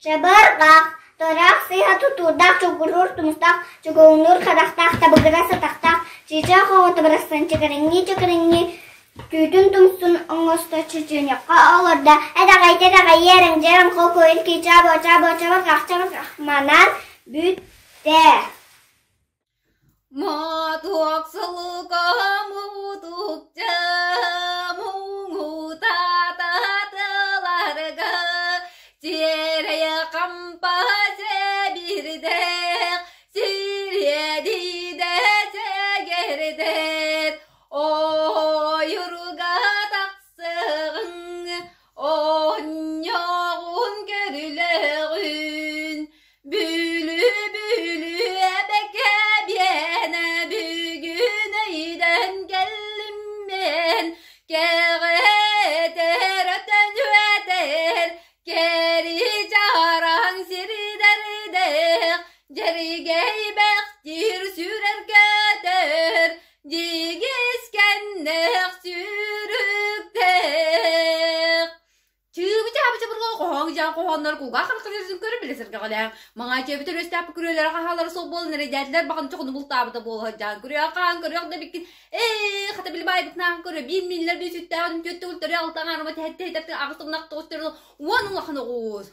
Чабырҕах, тураах сыыһа тутуурдаах, чугурур тумустаах, чугуҥнуур харахтаах, табыгырас атахтаах, чыычаах оҕото барахсан чэкэрэҥнии-чэкэрэҥнии түүтүн тумсун оҥосто чычыынньахха олордо, этэҕэйтэ этэҕэйиэрэҥ, дьэрэҥ холкуйун киичээ буочаа буочабырҕах чабырҕах манаан бүттэ. Мотуок сылыка мутукча муҥутаататыларга тиэрэйэ хампа сэбирдэх сириэдийдэ сэгэрдэр ойурга тахсыҕыҥ оонньоҕун көрүлэҕүн Бүлүү-бүлүү эбэкэ биэнэ бүгүн өйдөн кэллим мин кэҕэтэр өтөн үөтэр кэри чараҥ сирдэрдээх дьэригэй бэхтиир сүрэр көтөр дьигис кэннэх сүрүктээх Чыыбы-чаабы чабырҕа хоһооҥ дьаан хоһооннор кулгаах харахтарыгар көрө билэ сэргэҕэлээх. Маҥаа чүөбүт өрүстээх күрүөлэрэ хаһаалара суох буолан эрэйдээтилэр баҕаны чохуну бултаабыта буола сылдьан күрүөх хаан көрүөх да биккин ээ хата били баайбытынаан көрө биир мииллэр биир сүттээҕин түөрт төгүл төрү алта аҥаарыма тэһэттэ хитэртин аҕыс тумнах тоҕус төрү уон улахан оҕус.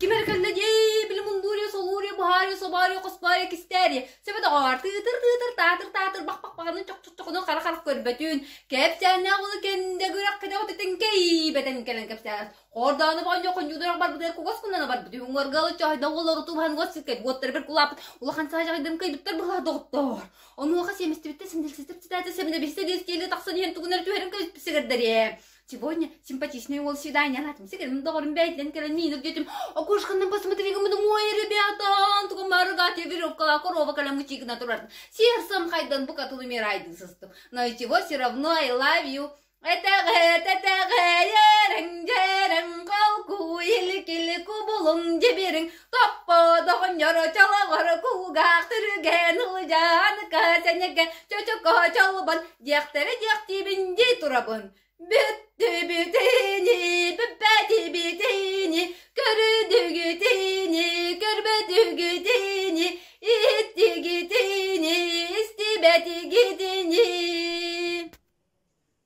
Ким эрэ кэллэ дии били мундуурия солуурия быһаария собаария хоспаария кистээрия сөбө доҕоор тыытыр тыытыр таатыр таатыр бах бах баҕаны чох чохчохону хара харах көрбөтүн кэпсээннээх улу кэннэ күрэх кэтэҕитин кэйиибэтэн кэлэн кэпсээн хордоону баҕанньо хонньуудурах барбытыгар кугас куннана барбыт үҥүөргалы чоһойдон олору тубаһан уот сиркэй уоттары бир кулааппыт улахан саажаҕайдым кыйбыттар быһа доҕоттоор онуоха сиэмистибиттэ синдилсистип цитата сэминэбиһисэ диэстиэли тахсан иһэн тугунар түһэрин кэбисписигэрдэрие Сегодня симпатичный уол свидание атым сигэрим доҕорум бэйэтинэн кэлэн миин үрдүтүм окошканан посмотри мой ребята тугумарга веревкала корова кэлэн мучигына турар сердцем хайдан букатын умирайдын сыстым но ничего все равно I love you Этэҕэ тэтэҕэйэрэҥ дьэрэҥ холку иликили кубулуҥ дьибириҥ топпо доҕонньоро чолоҕор кулгаах түргэн ылдьааныка сэнэгэ чочоко чолбон диэхтэрэ диэхтиибин дии турабын Бүттүбүтүни, бүппэтибитини, көрүдүгүтүни, көрбөтүгүтүни, иттигитини, истибэтигитини.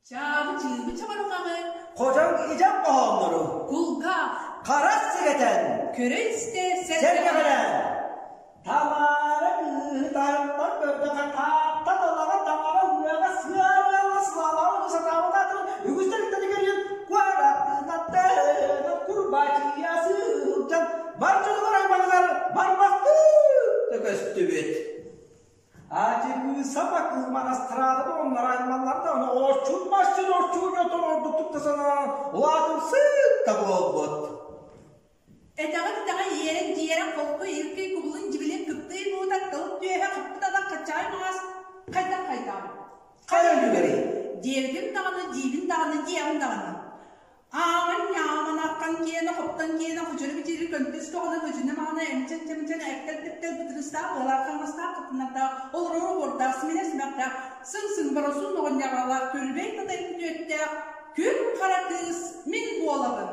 Чаабы чыыбы чабырҕаҕы Хотон ичэм хоһооннору Кулгаах Харас сигэтэн Көрө-истэ Сэргэҕэлээн Тамара кыыһы тайахтан көрдөхө таатта далаҕа таҥара үрэҕэ сыарыала сылаалаҕа сатаабат аатын үгүстэр иттэтигэр куораттыынаттыына курбачыйа сылдьан бар дьонугар аймаҕыгар барбахтыы да көстүбүт. Ачыкыыса бакыыман астраада оннор аймаллар да ону орчун масчын орчуун отон ордуктук да санаан улаатымсык да буолбут. Этэҕин итэҕэй иэрэн-дьиэрэн холку иркэй кубулун дьибилин кыптый буута тыл түөһэ хаппыт алах хачаай маҕаас хайдах хайдаҕын Хайа үлүгэрий? Диэбитим даҕаны, диибин даҕаны, диэҕим даҕаны. Ааҕын ньааман аххан киэнэ хоптон киэнэ хочору бичири көнтөс көҕүнэ көдьүнэ маҕана эмчэн чэмчэн эктэн тэптэл бытырыстаах быалаах хаҥастаах хатынардаах олорору оһуордаах симэнэ симэхтээх сыҥ-сыҥ боросуун оҕонньоҕолоох күрүбэй татай күтүөттээх күн хара кыыс мин буолабын.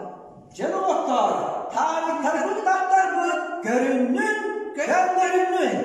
Дьэ доҕоттоор, таарыктарбыт тартарбыт көрүннүн, көннөрүннүн!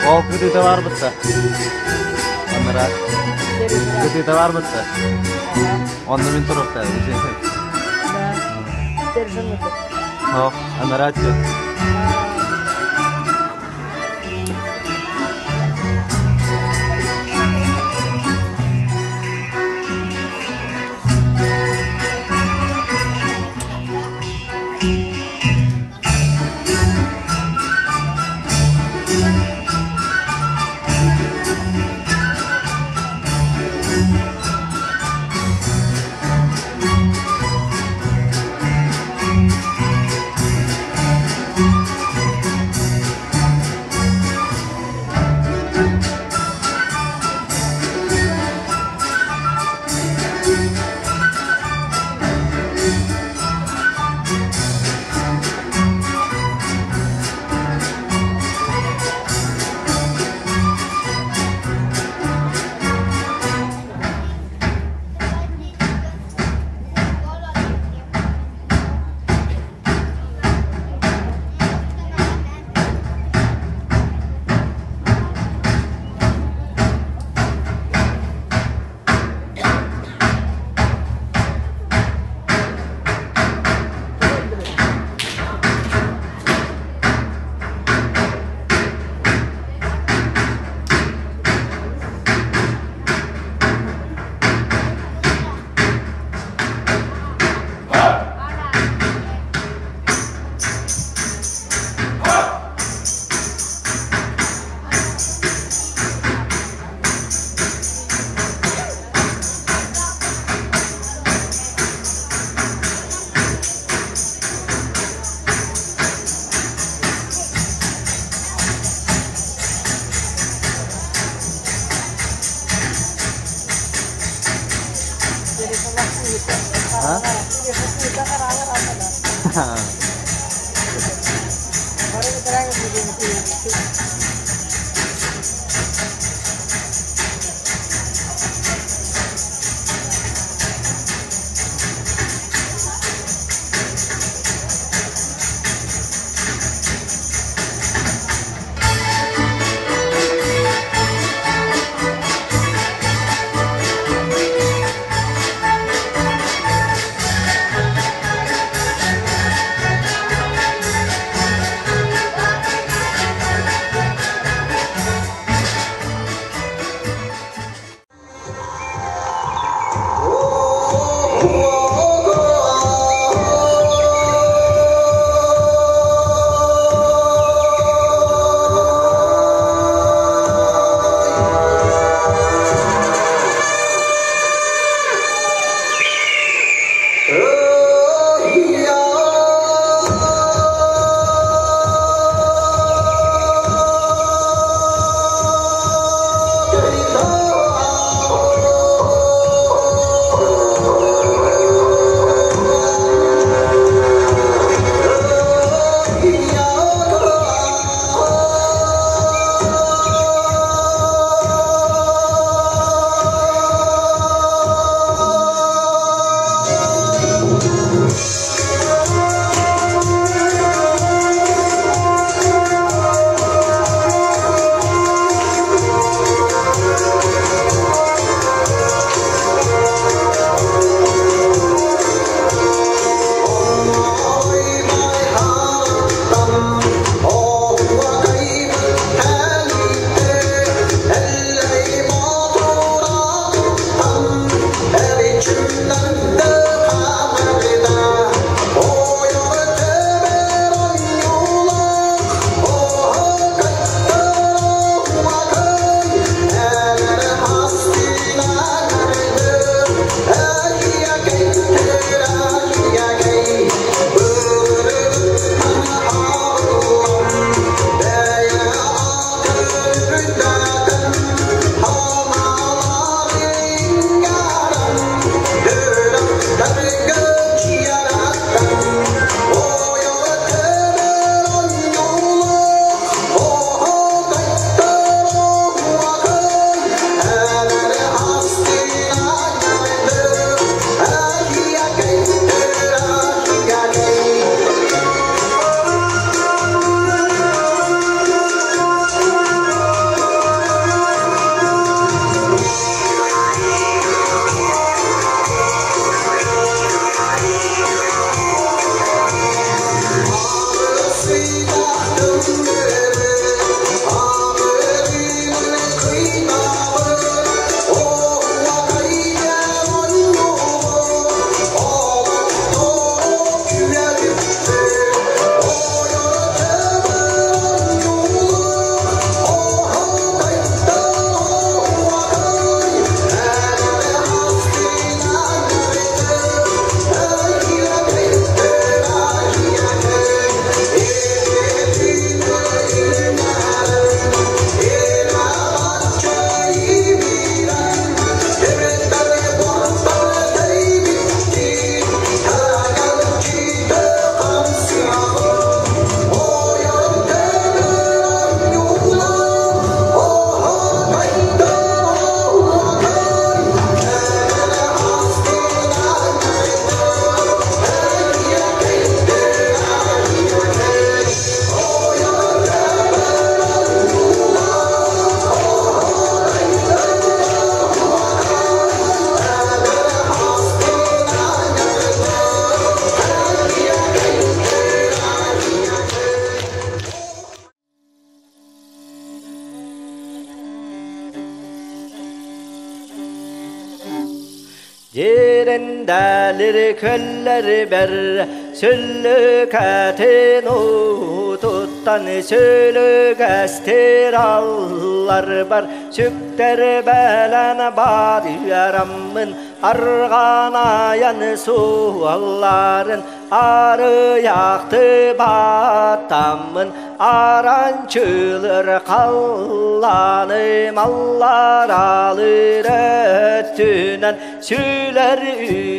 Ол кытыыта бар бытта. Анара. Кытыыта бар бытта. Онно мин туруктар. О, анара Күндэлир көллөрбэр Сүллүкэтин уутуттан сүлүгэстир алларбар Сүктэр бэлэн барыараммын Арҕанаайан суолларын Арыйахты баттаммын Аранчылыр халланы маллар алыр өттүнэн Сүлэр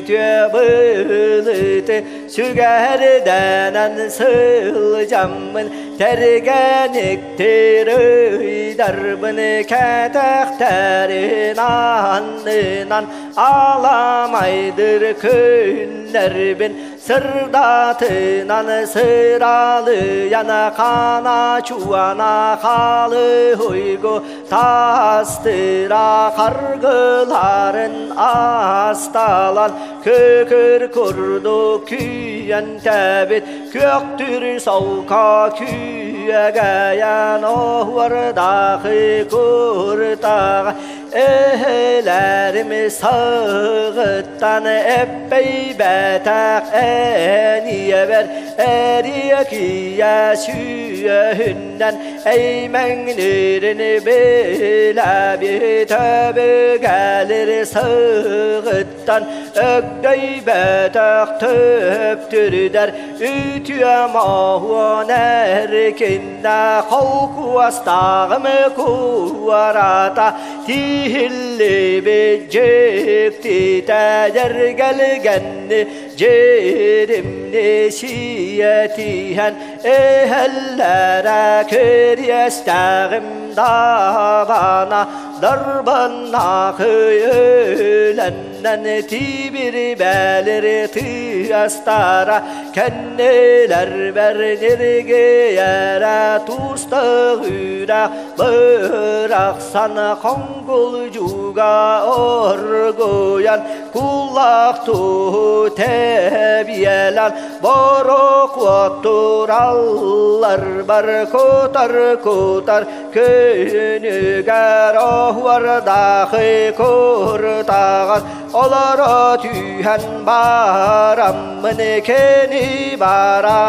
үтүө былыты сүгэрдэнэн сылдьаммын Тэргэниктир ыйдарбын кэтэхтэрин аннынан Аламайдыр күннэрбин сырдатынан сыралыян хана чуана халы хуйгу тастыра харгыларын асталан көкөр курду күйен тәбит көктүр саука күйәгәян оһуардахы куртага Эһэлэрим саҕыттан эппэйбэтэх эниэбэр эриэкийэ сүөһүннэн эймэҥнирин билэбит өбүгэлэр саҕыттан өгдөйбөтөх төптүрдэр үтүө моһуон эркиннэ холкуостааҕым куората тиһиллибит дьиктитэ дьэргэлгэнни дьиримни сиэтиһэн эһэллэрэ кириэстээҕим дабана дарбаннаахы өлөннөн тибирбэлир тыастара кэннилэрбэр ниргийэрэ тустах үрэ бырахсан хоҥгулдьуга оргуйан куллах туһу тэбиэлэн борокуоттураллар бар кутар кутар күнүгэр оһуордаахы куртаҕар олоро түһэн бараммын кини бара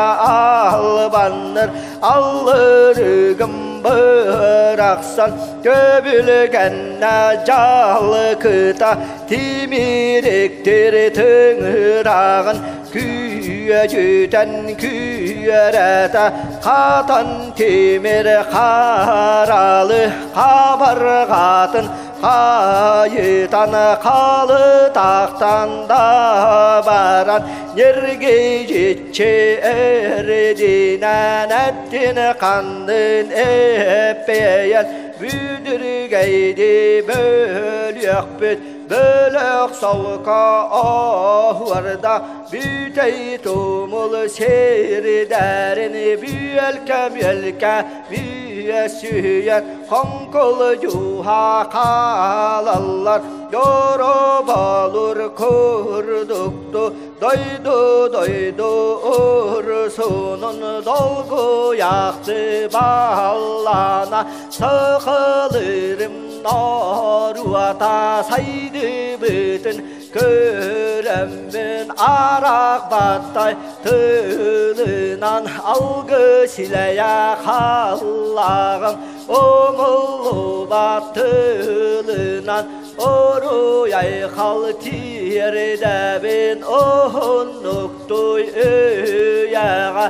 албанныр аллырыгым бырахсан төбүлгэннэ дьалкыта тимириктир тыҥырааҕын күйөдьүтэн күйөрэтэ хатан тимир харалы хабарҕатын хайытан халытахтан да баран ньиргийдьиччи эрдинэн эттин ханнын эппэйэн бүдүргэйди бөлүөхпүт бөлөх солко оһуорда бүтэй тумул сирдэрин бүөлкэ-мүөлкэ бүөсүйэн хоҥкул дьууһа хаалаллар дороболур курдукту дойду-дойду урсунун долгуйахты баллана сахалырым норуата сайдыбытын көрөммүн арах баттай тылынан алгы силэйэ халлааҕым умуллубат тылынан оруй-айхал тиэрдэбин уһуннуктуй үйэҕэ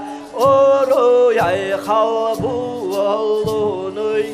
оруй-айхал буоллунуй.